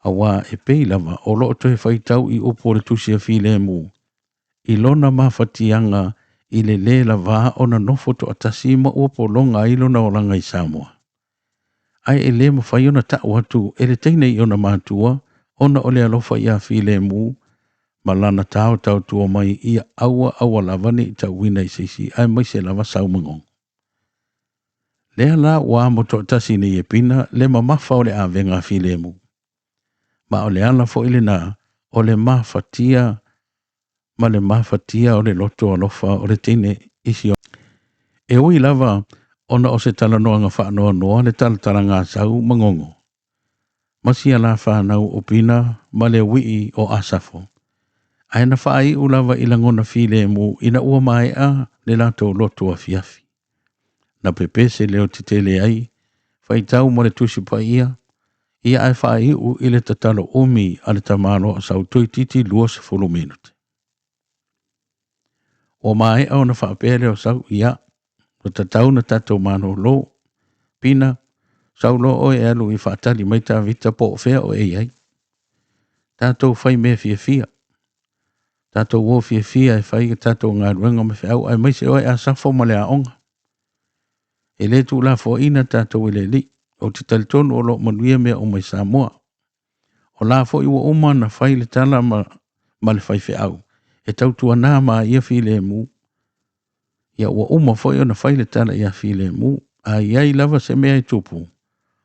Speaker 1: Aua e pei lava o loo toe faitau i upu o le Tusi a Filemu i lona mafatiaga i le lē lavā ona nofo toatasi ma ua pologa ai lona olaga i Samoa. Ae e lē mafai ona tau atu e le teine i ona matua ona o le alofa iā Filemu ma lana taotaotua mai ia aua aua lava ne i tauina i se isi aemaise lava Saumagogo. Lea la ua amo toatasi nei e Pina le mamafa o le avega a Filemu. Ma o le ala foi lena o le mafatia ma le mafatia o le loto alofa o le teine i si E ui lava ona o se talanoaga faanoanoa le talatalaga a Sau ma Gogo, ma sia la fanau o Pina ma le uii o Asafo, ae na faaiu lava i lagona filemu ina ua maea le latou loto afiafi. Na pepese leotetele ai, faitau ma le Tusi Paia, ia ae faaiu i le tatalo umi a le tamaloa o Sau toeitiiti 20 minute. Ua maea ona faapea lea o Sau, ia, ua tatau ona tatou malolo. Pina, sau loa oe e alu i faatali mai Tavita po o fea o e i ai. Tatou fai mea fiafia. Tatou o fiafia e fai a tatou galuega ma feau, aemaise oe Asafo ma le aoga. E le tuulafoaiina tatou e le Alii. Ou te talitonu o lo o manuia mea uma i Samoa. O la foi ua uma ona fai le tala ma, ma le faifeau e tautuanā ma ia filemu. Ia ua uma foi ona fai le tala ia filemu. A i ai lava se mea e tupu,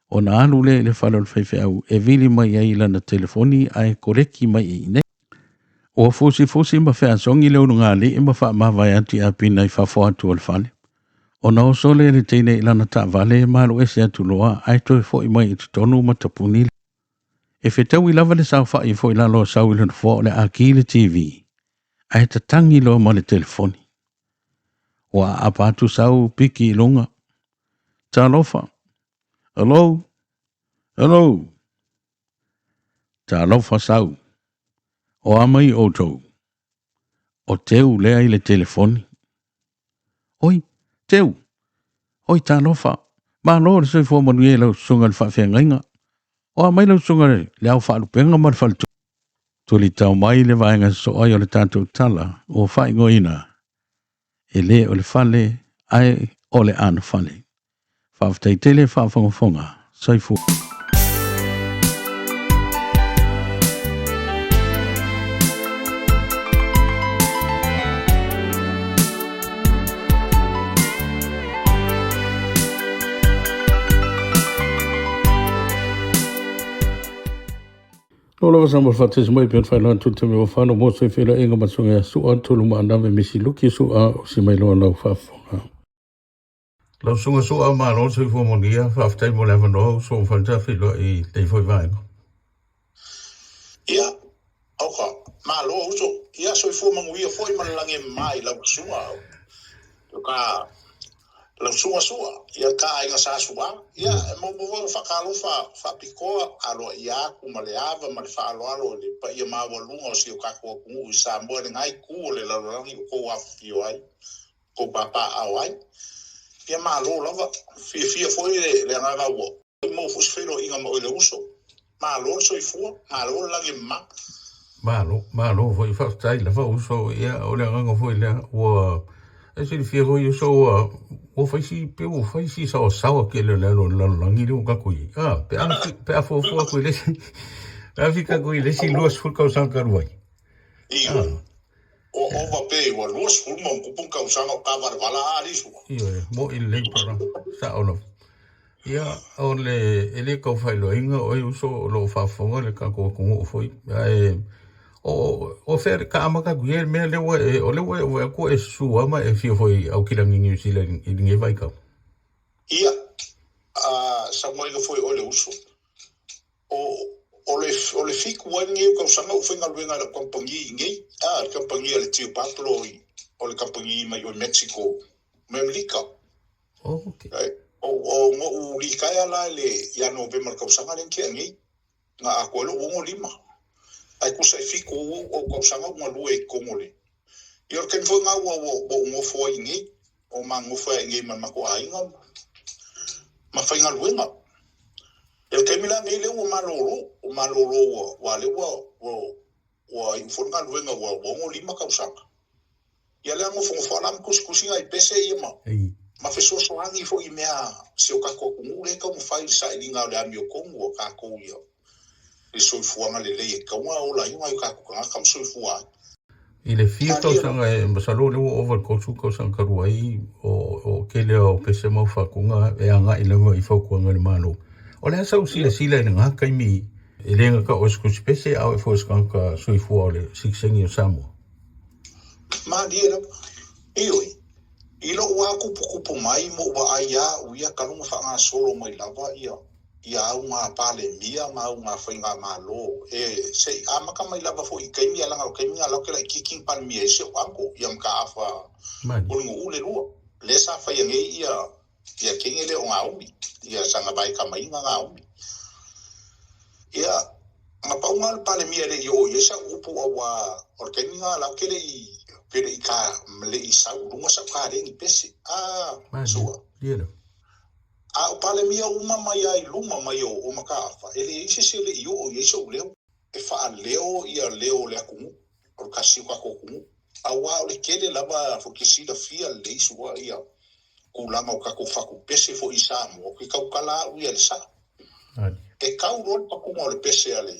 Speaker 1: ona alu lea i le fale o le faifeau e vili mai ai i lana telefoni ae koleki mai i inei. Ua fusifusi ma feasogi le ulugalii ma faamavae atu i Apina i fafo atu o le fale. Ona oso lea e le teine i lana taavale ma alu ese atu loa ae toe foi mai i totonu ma tapuni. E fetaui lava le saofai foi lalo o Sau i le nofoa o le a ki le TV, ae tatagi loa ma le telefoni. Ua aapa atu Sau piki i luga. Talofa! Hello! Hello! Talofa Sau! O a mai outou? O Teu lea i le telefoni. Oi, Teu! Oi, talofa! Malo le soifua manuia i lau susuga i le faafeagaiga. O a mai lau susuga le ao faalupega ma le faletu. Tulitao mai le vaega sosoo ai o le tatou tala ua faaigoaina e le o le fale ae o le anofale. Faafetai tele faafogafoga. Soifua. Lo lava sa mo faatasi mai pe whai tu te me whano mo se whila inga masunga ya sua tulu ma anave misi luki sua o si mai loa lau faafofoga. Lau susuga Sua malo le soifua manuia, faafetai mo le avanoa uso ua mafai ona feiloai i lenei foi vaega.
Speaker 4: Ia, oka, malo uso, ia soifua manuia foi ma le lagi e mama i lau susuga, ka lau susuga Sua, ia ka aiga Sa Sua, ia e maumau foi ona faatalofa faapitoa aloaia atu ma le ava ma le faaaloalo i le paia maualuga o si o tatou atunuu i Samoa i lena itu o le lalolagi ua tou afifio ai. tou papaaao ai. Ia malo lava. Fiafia foi le agaga ua maua foi se feiloaiga ma oe le uso. Malo le soifua, malo le lagi e mama.
Speaker 1: Malo, malo foi, faafetai lava uso, ia o le agaga foi lea ua e silafia foi uso ua ua fai si pe ua fai si saoasaoa tele o le alu o le lalolagi lea ua tatou i ai. Ah, pe a pe a fuafua atu i le isi pe a fika atu i le isi 20 tausaga talu ai.
Speaker 4: Ioe. Ua ova pe ua 20 ma ona tupu tausaga o ta valavala a alii suka.
Speaker 1: Ioe, mo'i lelei para, sa'o lava. Ia, o le, e le tau faailoaina oe uso o lo o faafofoga le tatou atunuu foi, ae o, o fea le ka amata atu i ai le mea lea ua e, o lea ua e vaai atu ua e susu lava ma e afio foi i Aukilani Niu Sila i lenei vaitau.
Speaker 4: Ia, a saunoaina foi oe le uso, o, o le, o le fitu ai lenei o tausaga ou faigaluega i lau kamupani i inei, a, le kamupani a le Tio Pablo i, o le kamupani mai o i Mexico, mai Amerika.
Speaker 1: Okay.
Speaker 4: O, o noʻu litaea la i le ia Novema le tausaga lea na tea nei, na atoa ai lou 65. Ae tusa e fitu ou ou tausaga ou galue i totonu o le. Ia o le taimi foi lena ua ua ou nofo ai i inei, o ma nofo ai i inei ma le matou aiga ma faigaluega. Ia o le taimi la nei lea ua malolo, ua malolo ua ua lea ua ua ua iu foi le galuega ua ua 65 tausaga. Ia lea nofonofo lava la ma tusitusi nai pese ia ma, ma fesoasoani foi i mea si o tatou atunuu lea e taumafai i le sailiga o le amiotonu a tatou ia le soifuaga lelei e tatau ona ola ai nai o tatou tagata ma soifua ai.
Speaker 1: I le fia tausaga e masalo o lea ua ova i le 30 tausaga talu ai o, o tele o pese ma faatuga e agai lava i fautuaga a le Malo. O le a sau silasila i lena taimi e le gata o se tusipese a o e foi o se tagata soifua o le sitiseni o Samoa?
Speaker 4: Malie lava. Ioe, i lou lava tuputupu mai ma ou vaai ia au ia talu ona faagasolo mai lava ia ia auga Palemia ma auga Faigamalo e se i amata mai lava foi i taimi a leaga o le taimi lena la ou te laitiiti na Palemia ai si ou uncle ia Mataafa Mulinuu le lua lea sa faia nei ia ia kenge lea o Gaumi, ia sana vaekamaina Gaumi. Ia, na pau lena o le Palemia e le i oo i ai sau upu auā o le taimi lena la ou te le i, te le i ka, le i sau i luga sau kaleni pese. A, sua. A o Palemia uma mai lava i luma mai o, o Mataafa, e leai se isi e le i oo i ai sou leo. E faaleo ia leo o le atunuu, o le kasi o tatou atunuu. Auā o le tele lava foi ke silafia lelei sua ia tulaga o tatou fatu pese foi i Samoa, ou te tautala au ia i le sao. E kau loa le patuga o le pese a le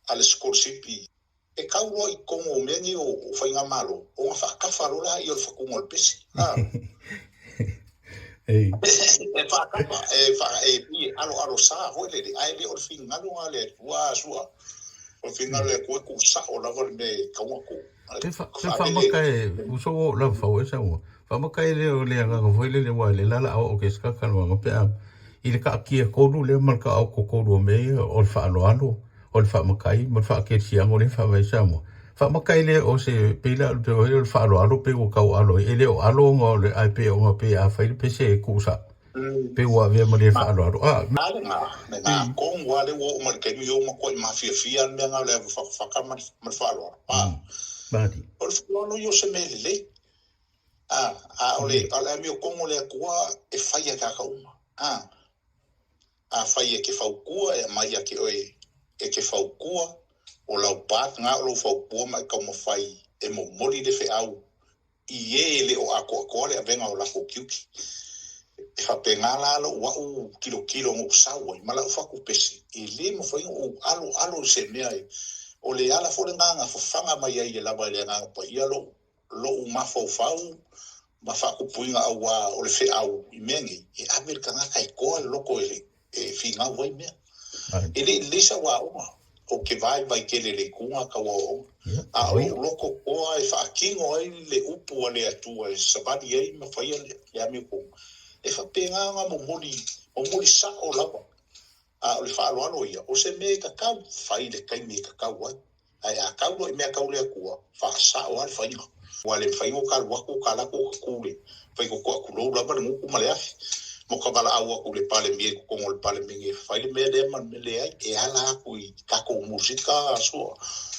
Speaker 4: a le sikolasipi, e kau loa i totonu o mea nei o faigamalo, ona faatafa loa laia o le fatuga o le pese. A. E faatafa, e fa e pei e aloalo sa foi lele, ae le o le finagalo lena o le Atua a sua. O le finagalo o le Atua e tuu sao lava le mea e tatau ona tuu.
Speaker 1: Pe faamaka e uso ua oo lava fau e sau. Faamaka e le o le agaga foi lele aua le lala o ke ska kalwanga pe a i le kaatia tolu lea ma le kaaoto tolu o mea ia o le faaaloalo, o le faamakai ma le faakelesiano lea e faavae i Samoa. Faamaka e le o se pei la o le faaaloalo pei ua tau alo ai. E le o alo ona o le ae pei ona pei a fai le pese e tuu sao. Pei ua avea ma le faaaloalo.
Speaker 4: A lena, lena tonu lava lea ua oo mai i le taimi ua matuai mafiafia le mea lena o le ave fatafata ma le faaaloalo. A, o le faaaloalo ia o se mea lelei. A, a o le, o le amiotonu a le Atua e fai e tagata uma. A, afai e te fautua, e aumai ia te oe e te fautua, o lau part lena o lou fautua ma e taumafai e momoli le feau i ē e le o atoatoa le avega o lakou tiute. E faapena la lou a'u tilotilo na ou sau ai ma la'u fatupese, e lē mafai ona ou aloalo i se mea e, o le ala foi lena na fafaga mai ai e lava i le Agaga Paia lou, lou mafaufau ma faatupuina auā o le feau i mea nei, e ave le tagata e toa le loto e, e finau ai mea. E le i lelei sau aoga, ou te vaivai tele i le ituga tau aoaoga. A o lou loto toa e faatino ai le upu a le Atua e savali ai ma faia le amiotonu, e faapena ona momoli, momoli sao lava. A o le faaaloalo ia, o se mea e tatau, fai i le taimi e tatau ai. Ae a tau loa i mea tau le Atua, faasao lava le faiga. Ua le mafai ona ta alu atu, ta alu atu o ta tu i le faitotoa tulou lava le gutu ma le afi, ma ta valaau atu i le Palemia i totonu o le Palemene e fai le mea lea ma le mea leai. E ala atu i tatou musika sua,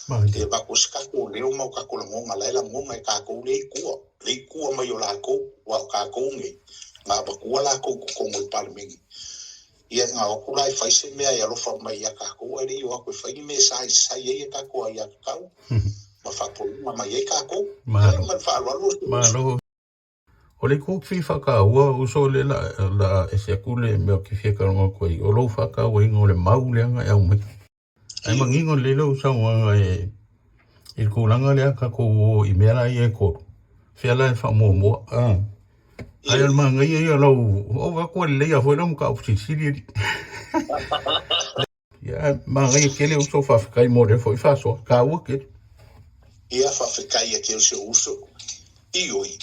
Speaker 4: e avatu ai se tatou leo ma o tatou lagona, la e lagona e tatou lea i tua, lea i tua mai o latou, aua o tatou nei, na avatua latou i totonu o le Palemene. Ia na o atu la e fai se mea e alofa mai ia tatou, ae le i o atu e fai ni mea e saisai ai a tatou aiatatau ma faapolima mai ai tatou.
Speaker 1: Malo.
Speaker 4: Ma le faaaloalo.
Speaker 1: Malo. O le itu fia faataua uso lea la, la ese atu le mea ou te fia talanoa atu ai, o lou faatauaina o le mau lea na e aumai. Ae manino lelei lou saunoaga e i le tulaga lea tatou o i mea la ia e tolu, fea la e faamuamua? Ai o le manaia ia o lau o vaai atu ua lelei lava foi lau mataupu silisili alii. Ia manaia tele uso faafetai mo lea foi faasoa, taua tele.
Speaker 4: Ia faafetai ake o si ou uso. Ioe,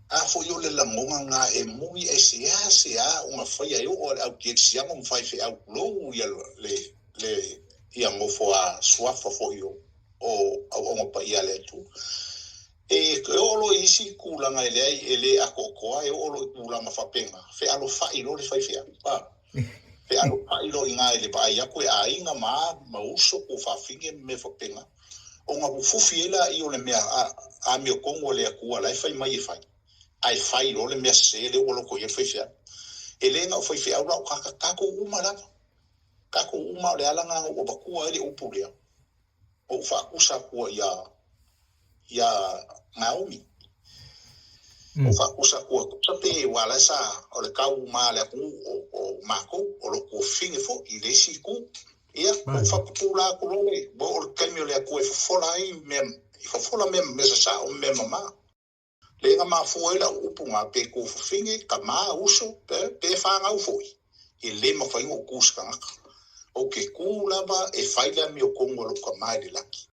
Speaker 4: a foi o le lagoga na e moni e seasea ona faia e oo a le au kerisiano ma faifeau tulou ia le le ia nofo a suafa foi o o auauna paia a le Atua. E oo loa i isi tulaga e leai e le atoatoa, e oo loa i tulaga faapena, fealofai loa le faifeau. A, fealofai loa i ina i le vaai atu e aiga ma a ma uso tuafafine ma mea faapena, ona fufufi ai laia o le mea amiotonu a le Atua la e fai mai e fai, ae fai loa le mea sese lea ua loto i ai le faifeau. E le na o faifeau la o tagata, tatou uma lava. Tatou uma o le ala lena na ou avatua ai le upu lea. Ou faatusa atua ia ia Naomi. Ou faatusa atua tusa pe ua la sa o le tau ma le atunuu o, o matou o lo tuafafine foi i le isi itu. Ia, ou faapupula atu loa le, ua oo le taimi o le Atua e fofola ai mea, e fofola mea, mea sasao ma mea mama. Lea na mafua ai lau upu na pe tuafafine, tama, uso, pe, pe fanau foi, e le mafai ona ou tu i se tagata. Ou te tu lava e fai le amiotonu a lou tama i le laki.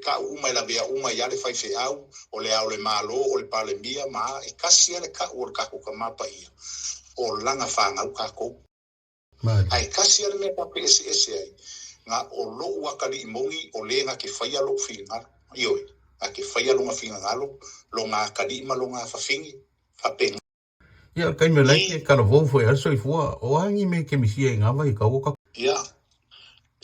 Speaker 4: Tau uma e lavea uma ai lava le faifeau, o le Ao o le Malo, o le Palemia, ma a, e tasi lava le tau o le tatou tama paia, o lana fanau tatou. Ae tasi lava le mea ta te eseese ai, na o lou atalii moni o le na te faia lou finagalo, ioe, na te faia lona finagalo, lona atalii ma lona afafine, faapena.
Speaker 1: Ia, o le taimi o la e te talavou foi a le soifua, o a ni mea e te misia i ngā vaitau o ka.
Speaker 4: Ia,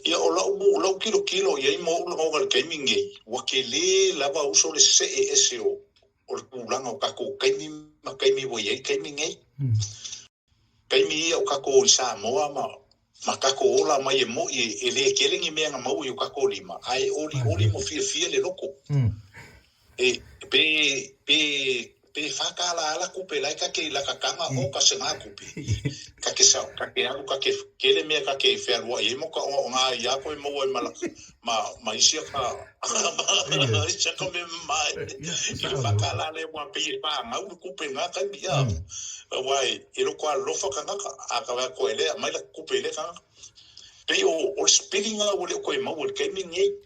Speaker 4: ia o lau, lau tilotilo i ai ma ou lagona i le taimi lenei, ua tele lava uso le see ese o, o le tulaga o tatou taimi ma taimi ua i ai taimi nei. Taimi ia o takou i Samoa ma ma takou ola mai e moʻi e le tele ni mea na maua i o takou lima ae olioli ma fiafia le loko. E pe pe pe $4 ala kupe la e ta te i lakataga o ka sega kupe. Ta te sa ta te alu ta te tele mea ta te fealuai ai mo ka ogaoga ai ia koe maua ai ma ma ma isi aka ma isi aka mea mama i le $4 lea ua pei e pagau le kupe i na taimi a aua e loko alofa kanaka a ka vaai atu e lea aumai laka kupe i lea kanaka. Pei o o le spilling ua le o toe maua i le taimi lenei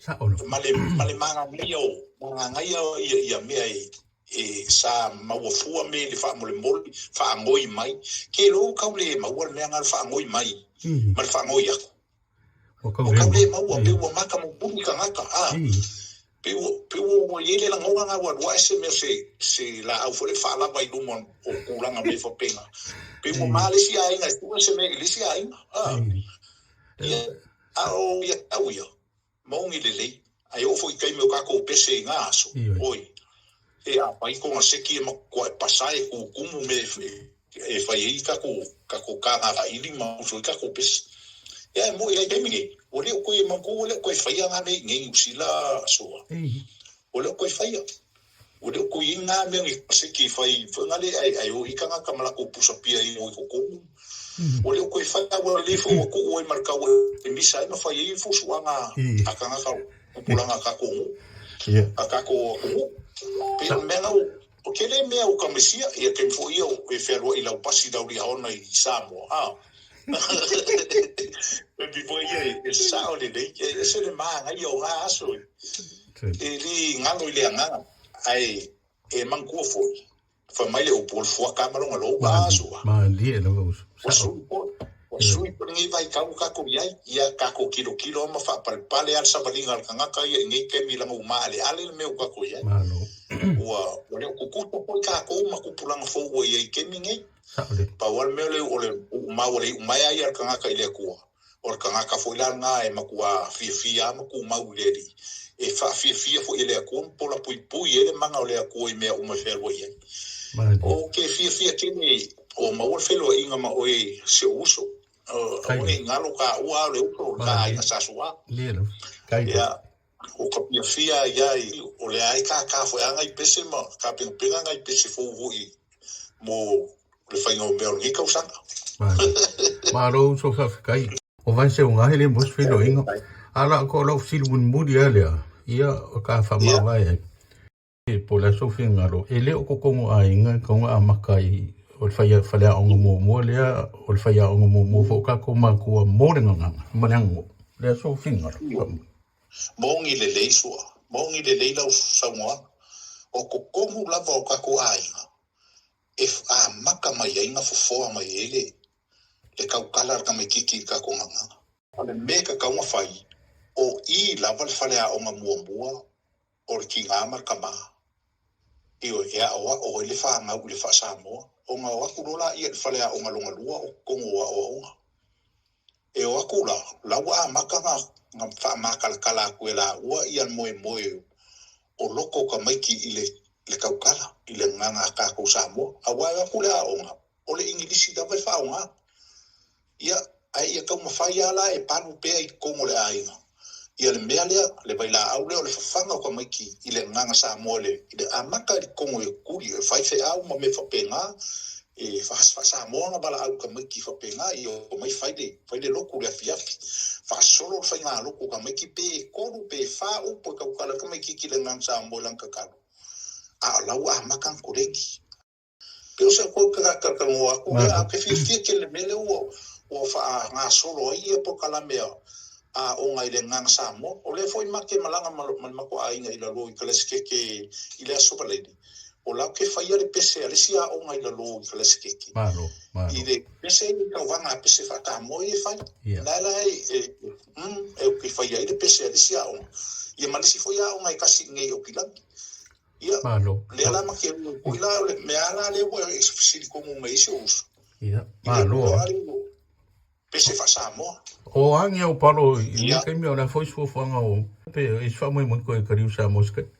Speaker 4: ma le ma le magagaia o magagaia ia ia mea e e sa maua fua me i le faamolemole faanoi mai ke lou kau le maua le mea na le faanoi mai ma le faanoi atu. Ua tau le maua, pei ua mata mupuni tagata, a. Pei ua, pei ua, ua i ai le lagona na ua alu ae se mea se, se laau foi lea faalava i luma o tulaga mea faapena. Pei ua ma le isi aiga e sue se mea i le isi aiga, a. Ia, a o ia tau ia, Moni lelei, ae oo foi i taimi o tatou pese i na aso, oi, e apai kona seki e matua e pasa e kukumu me e fai ai tatou tatou kaga saili ma uso ai tatou pese. Ia e moi ai taimi nei, ua le o koe manatua ua le o toe faia na mea i nei Niu Sila aso a. Ua le o toe faia. Ua le o toe i ai na mea ni seki e fai foi na le ae ae o i tagata ma latou pusa pia i o i totonu. Ua le o toe fai a ua lelei foi ua tuu ai ma le tau e misa ai ma fai ai fuafuaga a tagata o tupulaga a tatou nuu, a tatou atunuu. Pei o le mea na o tele mea o ka mesia, ia taimi foi ia o e fealuai i lau pasi i lau Liahona i Samoa, a. Taimi foi ia e sao lelei, e ese le manaia o na aso e le galo i le agaga, ae e manatua foi Fai mai le upu o le fuata ma lona lou aso.
Speaker 1: Malie lava uso.
Speaker 4: Ua sui foi. Ua sui foi lenei vaitau ua tatou i ai. Ia tatou tilotilo ma faapalepale lava le savaliga a le tagata ia i nei taimi leaga ua maaleale le mea ua tatou i ai.
Speaker 1: Malo.
Speaker 4: Ua ua le o tutusa foi tatou ma tupulaga fou ua i ai i taimi nei.
Speaker 1: Sao lelei.
Speaker 4: Pau lava le mea o le uumau a le iumaea ia a le tagata i le Atua. O le tagata foi la lena e matua fiafia lava ma tumau i le Alii, e faafiafia foi e le Atua ma polapuipui ai le mana o le Atua i mea uma e fealuai ai. Ou te fiafia tele ua maua le feiloaiga ma oe si ou uso. Aua ne i galo taua a o le uso o le ta aiga Sa Suā. Ia, o ka fiafia ai ai, o lea ai kākā foi a nai pese ma tapenapena nai pese fou foi mo le faiga o mea o lenei tausaga.
Speaker 1: Malo uso faafetai. O vai se unga hele mo se feiloaiga. A la ko lau fesili mulimuli lava lea, ia o ka faamavae ai. E po o le a sou finagalo, e le o kokogo aiga e tau na amata i o le fai faleaoga muamua lea, o le faiaoga muamua foi o tatou matua mo le gagana ma le aganuu. Lea sou finagalo.
Speaker 4: Moni lelei Sua, moni lelei lau saunoaga. O totonu lava o tatou aiga e amata mai ai na fofoa mai ai le le tautala a le tamaititi i le tatou gagana. O le mea e tatau ona fai, o i lava le faleaoga muamua o le tiga ma le tama. Ioe, e aoao ai le fanau i le faa-Samoa. Ona o atu loa laia i le faleaoga lona lua o totonu o aoaoga. E o atu la, la ua amata ona faamatalatala atu e laua ia le moemoe o loko o tamaiti i le tautala, i le gagana a tatou Samoa. Aua e o atu le aoga, o le Igilisi lava e faaaoga. Ia, ae ia taumafai lava la e palu pea i totonu o le aiga ia le mea lea, le vailaau lea o le fafaga o tamaiti i le gagana Samoa i le amata i totonu e tuli, e fai feau ma mea faapena, e faa-Samoa ona valaau i tamaiti faapena, ia omai fai le, fai le lotu i le afiafi, faasolo le faigalotu a tamaiti pe 3 pe 4 upu e tautala ai tamaititi i le gagana Samoa i lana tatalo, a o la ua amata ona koleni. Pei o se kou talatalanoa aku lea, ae ou te fiafia tele i le mea lea ua ua faagasolo ai ia polokalame a aoga i le Agaga Samoa. O lea foi ma te malaga ma le matou aiga i lalo i Kalaesekete i le Aso Faraile, o la ou te faia le pese a le isi aoga i lalo i Kalaesekete.
Speaker 1: Malo, malo.
Speaker 4: I le pese i tauvaga a pese faa-Samoa ia e fai. Yeah. La la e, e, e ou te faia ai le pese a le isi aoga. Ia ma le isi foi aoga e tasi i inei i Aukilani. Ia,
Speaker 1: Malo.
Speaker 4: lea la ma ke ui la o le mea la lea ua e fesili komu mai ai si ou uso.
Speaker 1: Ia,
Speaker 4: I le
Speaker 1: malo.
Speaker 4: tulaga lea ua pese faa-Samoa.
Speaker 1: O agi au palo i lenei
Speaker 4: Ia.
Speaker 1: taimi o le a foi se fuafuaga o pe e se faamoemoe koe i kaliu Samoa se taimi.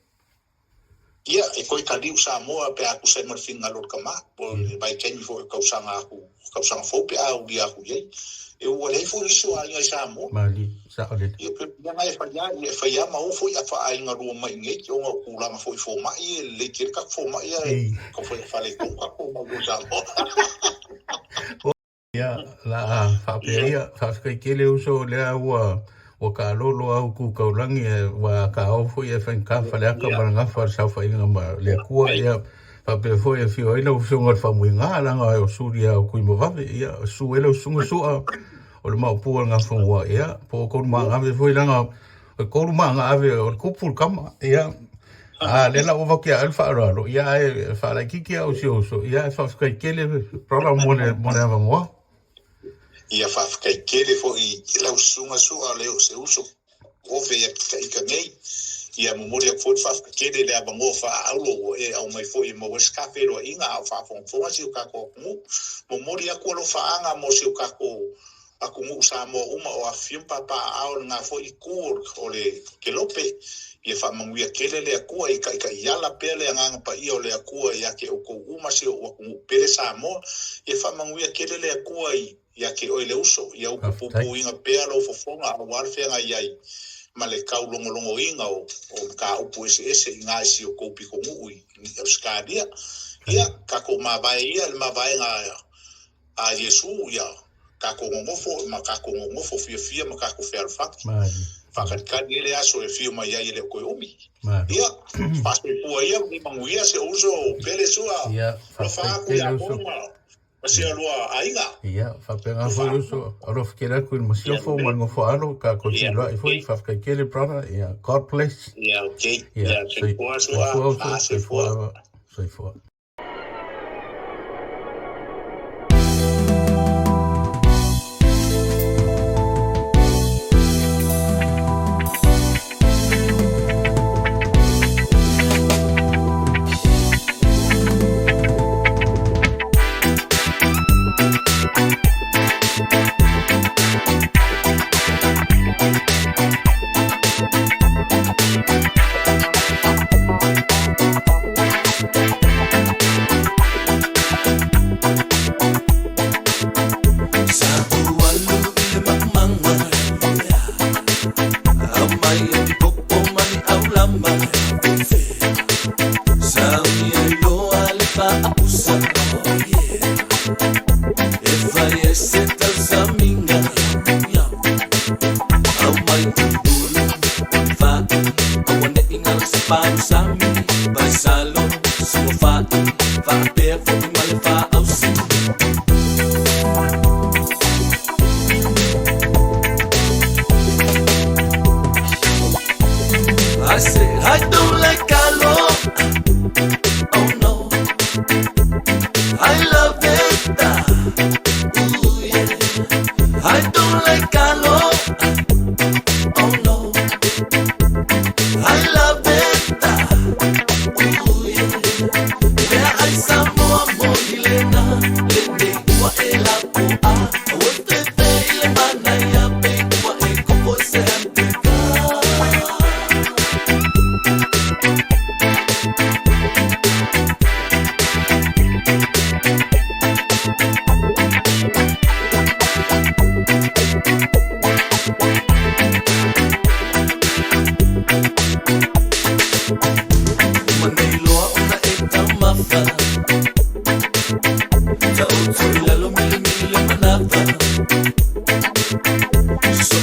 Speaker 4: Ia, e koe kaliu Samoa pe a tusa ai ma le finagalo o le tama, po o le vaitaimi foi o le tausaga aku, tausaga fou pe a aulia aku i ai. E ua leai foi nisi o aiga i Samoa.
Speaker 1: Malie, sao lelei.
Speaker 4: Ia, pe leaga e fai lava, e fai lava ma o foi a faaaiga lua mai i nei, ona o tulaga foi i fomai, e lelei tele tatou fomai ae
Speaker 1: Ei.
Speaker 4: tau fai faaletonu tatou fomai o Samoa.
Speaker 1: Ia, la a faapea
Speaker 4: Ia.
Speaker 1: ia, faafetai tele uso lea ua ua taalolo au ku taulagi e ua taao foi e faigata faleata
Speaker 4: Ia.
Speaker 1: ma le gafa o le saofaiga ma le Atua.
Speaker 4: Ai.
Speaker 1: Ia, faapea foi e afio ai lau Afioga i le Faamuiga, leaga o Sulia o Tuimavave. Ia, susu ai lau susuga Sua o le maopu o le Gafanua. Ia, po o tolu maagave foi leaga o tolu maagaave o le kupu le tama. Ia, a lea la ua avatu ia oe le faaaloalo, ia ae faalaitiiti au si ou uso. Ia, e faafetai tele brother mo le mo le avanoa.
Speaker 4: Ia faafetai tele foi i lau susuga Sua o le o se uso ove ia ika nei. Ia momoli atu foi le faafetai tele i le avanoa faaaulo ua e aumai foi e maua ai se ta feiloaiga a o faafogafoga si o tatou atunuu. Momoli atu alofaaga mo si o tatou atunuu Samoa uma o afifio ma papaaao i lena foi itu o le kelope. Ia faamanuia tele le Atua i taitaiala pea le agaga paia o le Atua ia te outou uma si ou atunuu pele Samoa. Ia faamanuia tele le Atua i ia te oe le uso, ia upu
Speaker 1: Faafetai.
Speaker 4: puipuiga pea lou fofoga aua le feagai ai ma le taulogologoina o mataupu eseese i na i si o tou pitonuu i Ausetalia. Ia, tatou mavae ia i le mavaega a Iesu, ia tatou nonofo ma tatou nonofo fiafia ma tatou fealofani.
Speaker 1: Malie.
Speaker 4: Faakalikali ai le aso e afio mai ai e le o toe umi.
Speaker 1: Malo.
Speaker 4: Ia, faasoifua ia ma manuia se uso pele sua.
Speaker 1: Ia,
Speaker 4: Alofa
Speaker 1: faafetai
Speaker 4: atu ia
Speaker 1: tele uso.
Speaker 4: kou ma ma sia lua aiga.
Speaker 1: Ia, faapena
Speaker 4: Alofa
Speaker 1: foi
Speaker 4: atu.
Speaker 1: uso. Alofa tele atu i le
Speaker 4: Ia,
Speaker 1: masiofo ma le nofoaalo, tatou
Speaker 4: ia,
Speaker 1: feiloai foi.
Speaker 4: okay.
Speaker 1: Faafetai tele brother. Ia, God bless.
Speaker 4: Ia, okay.
Speaker 1: Ia,
Speaker 4: Ia, soifua sua.
Speaker 1: soifua uso,
Speaker 4: Ah,
Speaker 1: soifua
Speaker 4: soifua.
Speaker 1: lava. Soifua.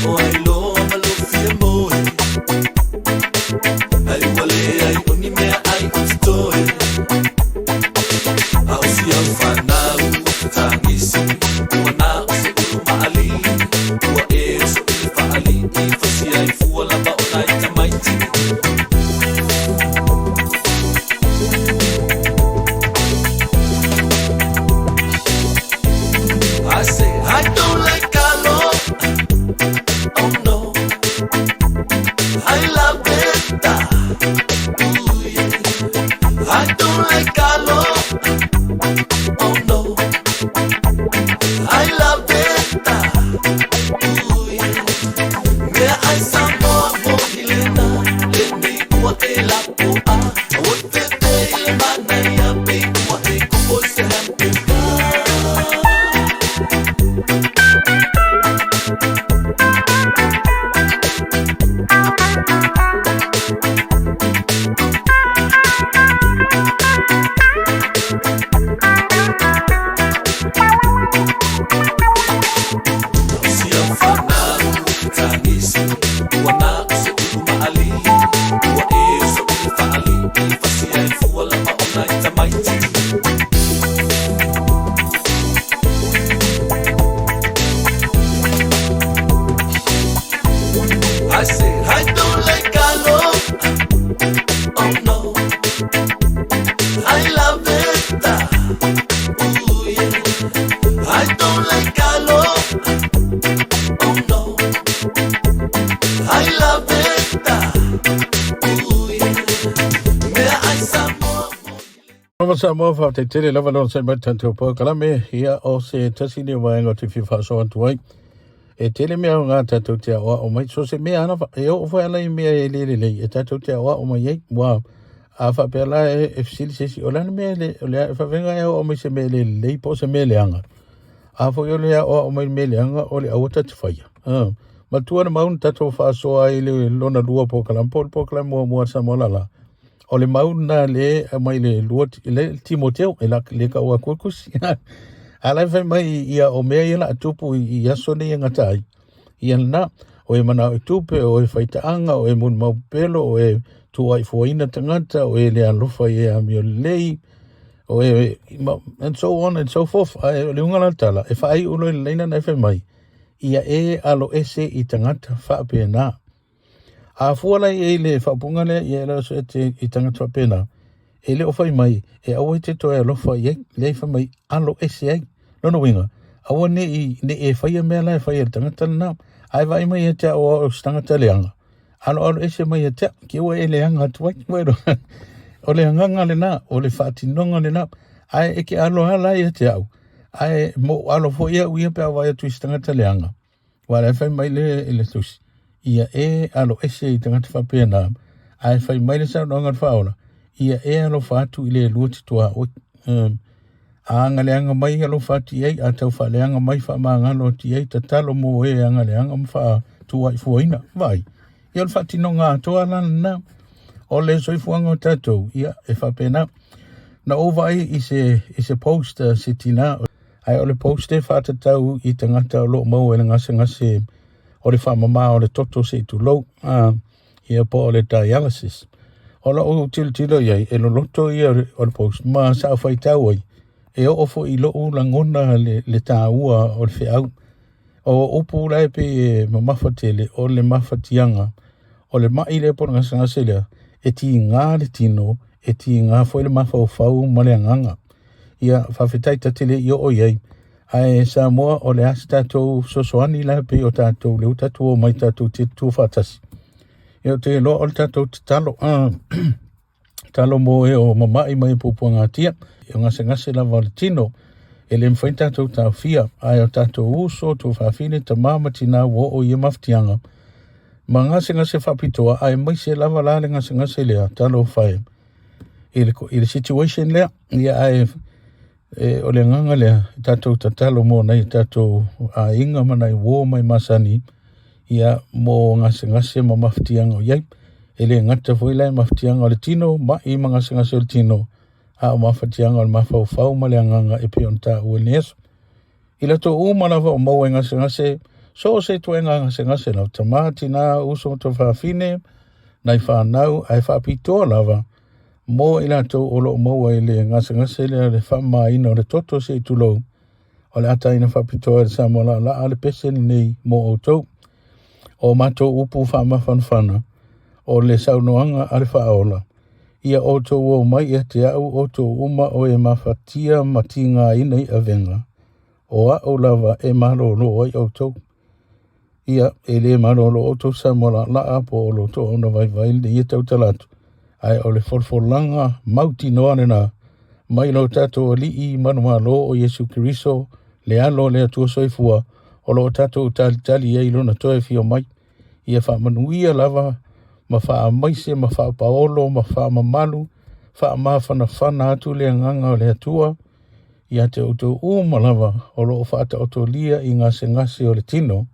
Speaker 2: O ai loa ma lou fia moe. Ai ua leai o ni mea ai o totoe. A o si au fanau o fetagisi, ua na o se ulu maʻalili. Ua e oso i le faalii, fausia ai fua lava o nai tamaiti. I say I don't like alo, oh no. I love it, ooh yeah. I don't like alo, oh no. I love it, ooh yeah. Mea ai Samoa mo hilena, lenei ua e lapoa. Ua fefe i le manaia pe ua e kopo i se hamburger. Si au fanau fetagisi, ua na o se ulu maʻalili. Ua e oso i le faalii, fasia ai fua lava o nai tamaiti. I say I don't like alo, oh no. I love it, ooh yeah. I don't like alo, oh no. I love it, ooh yeah. Mea ai Samoa.
Speaker 1: Lava Samoa faafetai tele lava le onosai mai tatou polokalame ia o se tasi lenei o vaega ou te fia faasoa atu ai. E tele mea aoga tatou te aoao mai so se mea lava e oo foi ala i mea e le lelei e tatou te aoao mai ai. Ua a faapea la e fesili se isi o le a le mea e le o le a faafega e aoao mai se mea e le lelei po o se mea leaga. A foi o le aoao mai le mea leaga o le aua ta te faia. Matua le mau na tatou faasoa ai le lona lua polokalame po o le polokalame muamua a Samoa lala. O le mau lena le aumai le lua le Timoteo e la le kau atu kusi. A la e fai mai ia o mea ia la tupu i aso nei e gata ai. Ia lena, o e manao i tupe, o e faitaaga, o e molimau pelo, o e tuuaifuaina tagata, o e le alofa i e amio lelei, o e and so on and so forth. Ae o le uga la le tala, e faaiu loa i le laina na e fai mai, ia e alo ese i tagata faapena. A fua la i ai le faaupuga lea, ia e alo ese i tagata faapena, e le o fai mai, e aua e te toe alofa i ai, leai fai mai, alo ese ai. Lona uiga, aua ne i, ne i e faia mea la e fai e le tagata lena, ae vaai mai ia te au o se tagata leaga, aloalo ese mai ia te au, ki ua e leaga atu ai. Ua iloa, o le agaga lena, o le faatinoga lena, ae e ke alo lava la ia te au, ae mo alo foi au ia pe a vaai atu i se tagata leaga. Aua la e fai mai le, le tusi, ia e alo ese i tagata faapena, ae fai mai le saunoaga a le Faaola, ia e alofa atu i le lua te tuaoi. A agaleaga mai alofa atu i ai, a tau faaleaga mai faamagalo atu i ai, tatalo mo e agaleaga ma faatuaifuaina. Vaai, ia o le faatinoga atoa la lena o le soifuaga o tatou, ia e faapena. Na ou vaai i se, i se post a se tina, ae o le post e faatatau i tagata o lo o maua i le gasegase o le faamama o le toto se i tulou, ia po o le dialysis. O lou tilotilo i ai, e loloto ia o le post, ma sa ou faitau ai, e oo foi i lou lagona le taua o le feau. O upu la e pei e mamafa tele, o le mafatiaga, o le mai lea po o le gasegase lea, e tiga le tino, e tiga foi le mafaufau ma le agaga. Ia, faafetai ta te le i oo i ai. Ae Samoa, o le a se tatou fesoasoani la pei o tatou lea ua tatou omai tatou te tutu faatasi. Ia, ou te iloa o le tatou tatalo, tatalo mo e o mama'i mai e puapuagatia, o gasegase lava o le tino, e le mafai ona tatou taofia, ae o tatou uso, tuafafine, tama ma tina ua oo i ia mafatiaga, ma gasegase faapitoa, aemaise lava la le gasegase lea, talofa e, i le, i le situation lea, ia ae e, o le agaga lea, e tatou tatalo mo nai tatou aiga ma nai uo mai masani, ia mo gasegase ma mafatiaga o i ai. E le gata foi la i mafatiaga o le tino, mai ma gasegase o le tino, a o mafatiaga o le mafaufau ma le agaga e pei ona taua i lenei aso. I latou uma lava o maua i gasegase. So o se ituaiga gasegase lau tama, tina, uso ma tuafafine, nai fanau, ae faapitoa lava mo i latou o lo o maua i le gasegase lea le faamamaina o le toto se i tulou, o le ataina faapitoa e le Samoa Laalaa le pese lenei mo outou. O matou upu faamafanafana, o le saunoaga a le Faaola, Ia outou o mai ia te au outou uma o e mafatia ma tigaina i avega, o a'u lava e malōlō ai ʻoutou. Ia, e lē malōlō ʻoutou Samoa Laalaa po o lo outou auauna vaivai lenei e tautala atu, ae o le folafolaga mautinoa lena mai lo tatou Alii manumalo o Iesu Keriso, le Alo o le Atua Soifua, o lo o tatou talitali ai i lona toe afio mai. Ia faamanuia lava ma faamaise ma faapaolo ma faamamalu, faamafanafana atu le agaga o le Atua ia te outou uma lava o lo o faataotolia i gasegase o le tino,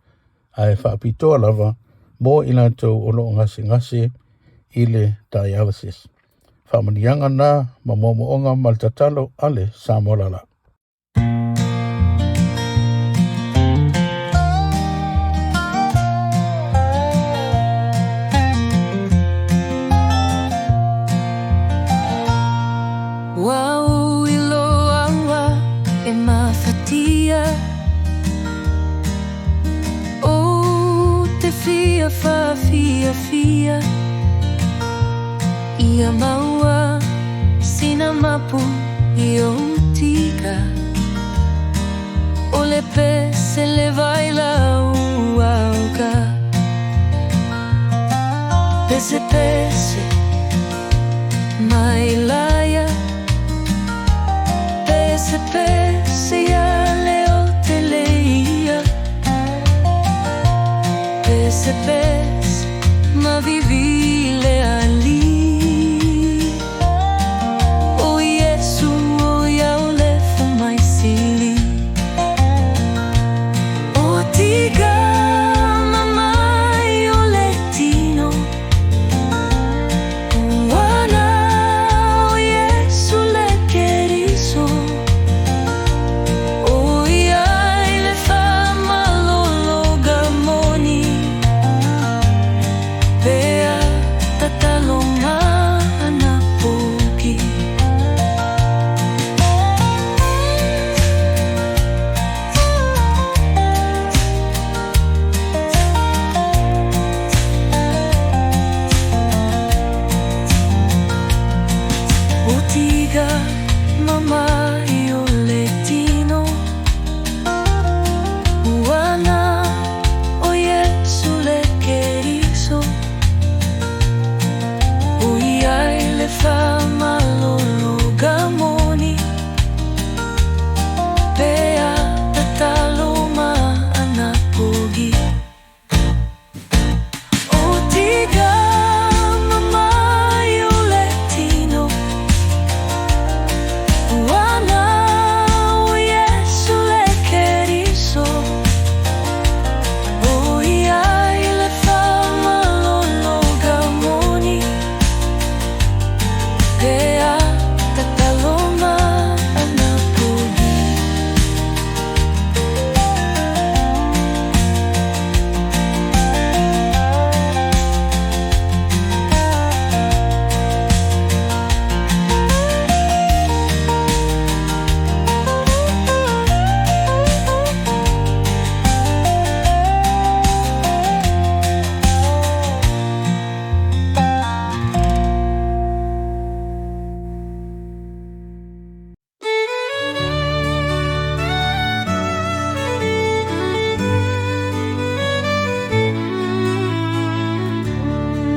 Speaker 1: ae faapitoa lava mo i latou o lo o gasegase i le dialysis. Faamanuiaga na ma moomooga ma le tatalo a le Samoa Lala.
Speaker 5: Ua ui loa ua e mafatia Ou te fia faafiafia Ia maua sina mapu i ou tika O le pese le vai lau auka Pese pese mai laia Pese pese ia le o te leia Pese pese ma vivi le ali O Iesu o ia o le fomai sili O tiga mamai o le tino Ua na o Iesu le Keriso O ia i le faamalologa moni Pe a tatalo ma ana poki. O tiga mamai o le tino Ua na o Iesu le Keriso O ia i le faamalologa moni Pe a tatalo ma ana pogi O tiga mamai o le tino Ua na o Iesu le Keriso O ia i le faamalologa moni Pe a tatalo ma ana pogi.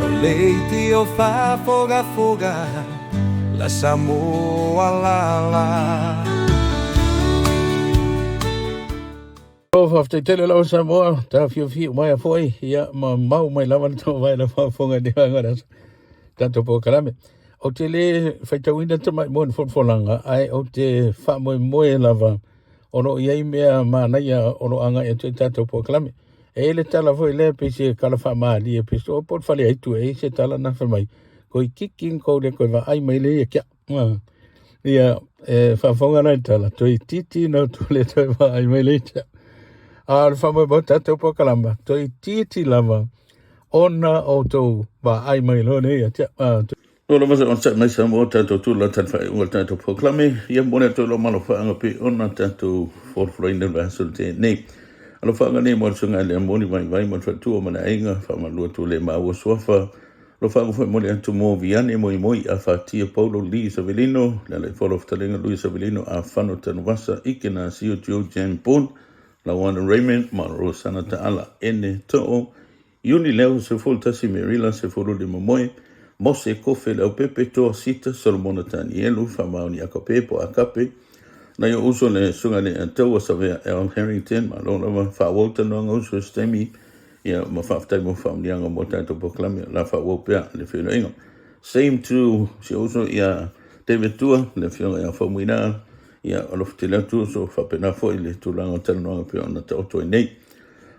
Speaker 2: O leiti o faafogafoga la Samoa lala.
Speaker 1: O faafetai tele lau Samoa, tafiafia mai foi, ia ma mau mai lava le tauvae la faafofoga i le vaega o le aso. Tatou polokalame. Ou te le faitauina tamai mo ni folafolaga, ae ou te faamoemoe lava o lo o i ai mea manaia o lo o agai atu i tatou polokalame. E i ai le tala foi lea pei se tala faamalie, pei se o po o le faleaitu e i ai se tala na fai mai, koi kiki ni kou le koe vaai mai le ia kia. Ia, e faafofoga la i le tala, toeitiiti na outou le toe vaai mai le ia. A o le faamoemoe tatou polokalama, toeitiiti lava ona outou vaai mai loa lea ia te au. Ua lava se onosai mai Samoa tatou tula tali faaiuga o le tatou polokalame ia momoli atu ai lou malofaaga pei ona tatou folafolaina i le vaiaso na tea nei. Alofaaga nei mo le susuga ia Leamoni Vaivai ma le faletua ma le aiga, faamalu atu le maua suafa. Alofaaga foi momoli atu mo Viane Moimoi, Afatia Paulo Lee Savelino, Lealaifolo Fetalaiga Lui Savelino, Afano Tanuvasa, Ike Nasio Joe Jam Boon, Lauana Raymond ma Rosana Taala Ene Too, Iuni Leo 11 Merila 15 Moe, Mose Kofe Leaupepe Toa Sita Solomona Tanielu Faamaoni Akape po Akape, Nai o uso le Susuga i le Ataua Savea Al Harrington, malo lava faaauau talanoaga uso i se taimi, ia ma faafetai mo faamanuiaga mo tatou polokalame, o le a faaauau pea le feiloaiga. Same to si ou uso ia David Tua, le afioga ia Faumuina, ia alofa tele atu uso, faapena foi le tulaga o talanoaga pei ona taoto ai nei.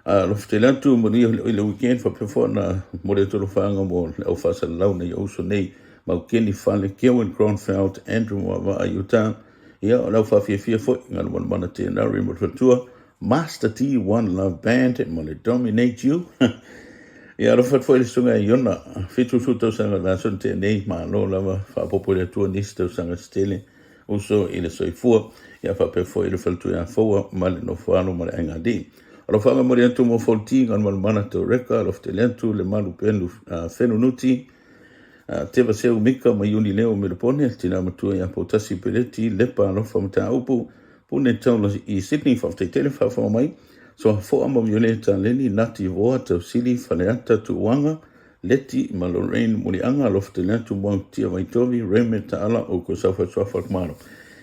Speaker 1: Alofa tele atu manuia i le weekend faapea foi ona momoli atu alofaaga mo le au faasalalau nai ou uso nei Maukeni Fale, Kewin Kronfeld, Andrew Moavaa Utah, ia o le au faafiafia foi Galumalemana Tenari ma le faletua Master T One Love Band ma le Dominate You. Ia alofa atu foi le susuga ia Iona, 70 tausaga o le vaiaso na tea nei, malo lava faaopoopo i le Atua nisi tausaga se tele uso i le soifua, ia faapea foi le faletua ia Foua ma le nofoalo ma le aiga alii. Alofaga momoli atu mo Folti, Galumalemana Toreka, alofa tele atu le malu pelu Fenunuti, Teva Seu Mika ma Iuni Leo Melapone, tina matua ia Poutasi Peleti, Lepa Alofa Mataupu, Pune Taula i Sydney, faafetai tele faafofoga mai, Soafoa ma Violeta Leni, Nati Voa, Tausili, Faleata, Tuuaga, Leti ma Lorraine Muliaga, alofa tele atu Moautia Vaitovi, Reme Taala o ko Saufa Suafa Malo.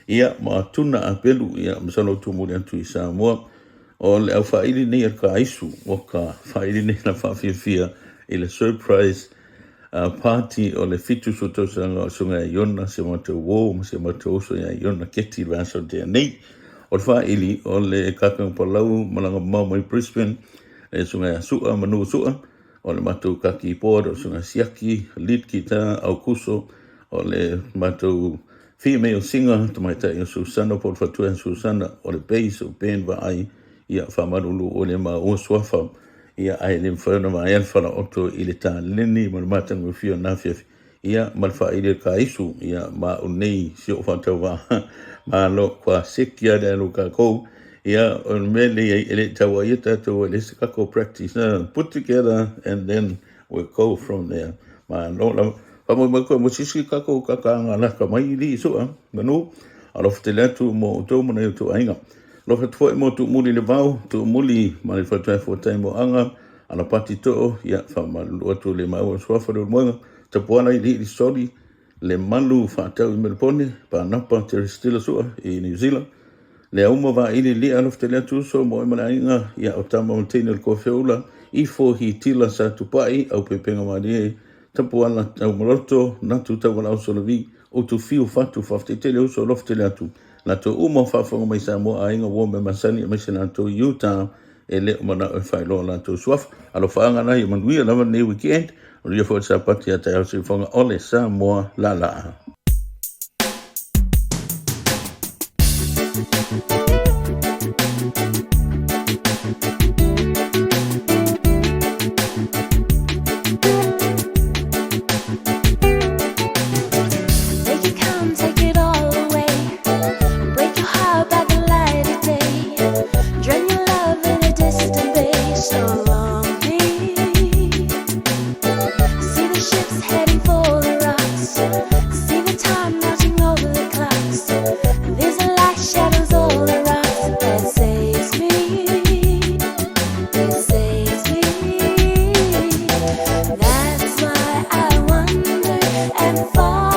Speaker 1: Ia, ma Tuna Apelu, ia, masalo tumuli atu i Samoa, o le au faaili nei a Kaisu, ua ka faaili nei na faafiafia i le surprise party o le 70 tausaga o le susuga ia Iona, si o matou uo ma si o matou uso ia Iona Keti i le vaiaso na tea nei. O le faaili o le kakanga palau malaga mamao mai Brisbane, le susuga ia Sua Manu Sua, o le matou ka keyboard o le susuga Siaki, lead guitar Aukuso, o le matou female singer tamaitai o Susana po o le faletua ia Susana, o le bass o Ben Vaai, ia faamalulu o le maua suafa, ia ae le mafai ona vaea le falaoto i le taleni ma le matagofie o na afiafi, ia ma le faaili o le kaisu, ia ma au nei si ou faatauvaa, malo kua seki a le alu kakou, ia o le mea lea e le i taua ai tatou e leai se tatou practice, put together and then we go from there. Malo lava. Faamoemoe koe mo sisi kakou kakaaga laka mai i lii sua, manu, alofa tele atu mo outou ma nai outou aiga. Alofa atu foi mo Tuumuli le Vao, Tuumuli ma le faletua e fuatai mo Aga, Alapati Too, ia faamalulu atu le maua suafa le ulumoega, Tapuala i Liili Soli, le malu faatau i Melapone, Panapa Terry Stiller Sua i New Zealand, le auma vaili lia alofa tele atu uso mo oe ma le aiga, ia o tama ma teine o le Kofeula, Ifo Hitila Sa Tupai, au pepega malie, Tapuala Taumaloto, Natu Taualaau Solavi, Utu Fiu Fatu, faafetai tele uso alofa tele atu. Latou uma o faafofoga mai Samoa aiga ua mea masani aemaise latou i Utah e le o manao e faailoa latou suafa. Alofaaga la ia manuia lava lenei weekend. Manuia foi le Sapati ia taeao soifuaga o le Samoa laalaa.
Speaker 5: They can come take it all away. Break your heart by the light of day. Drain your love in a distant bay. So lonely. See the ships heading for the rocks. See the time marching over the clocks. There's a light shadows all the rocks that saves me. It saves me. That's why I wonder and fall.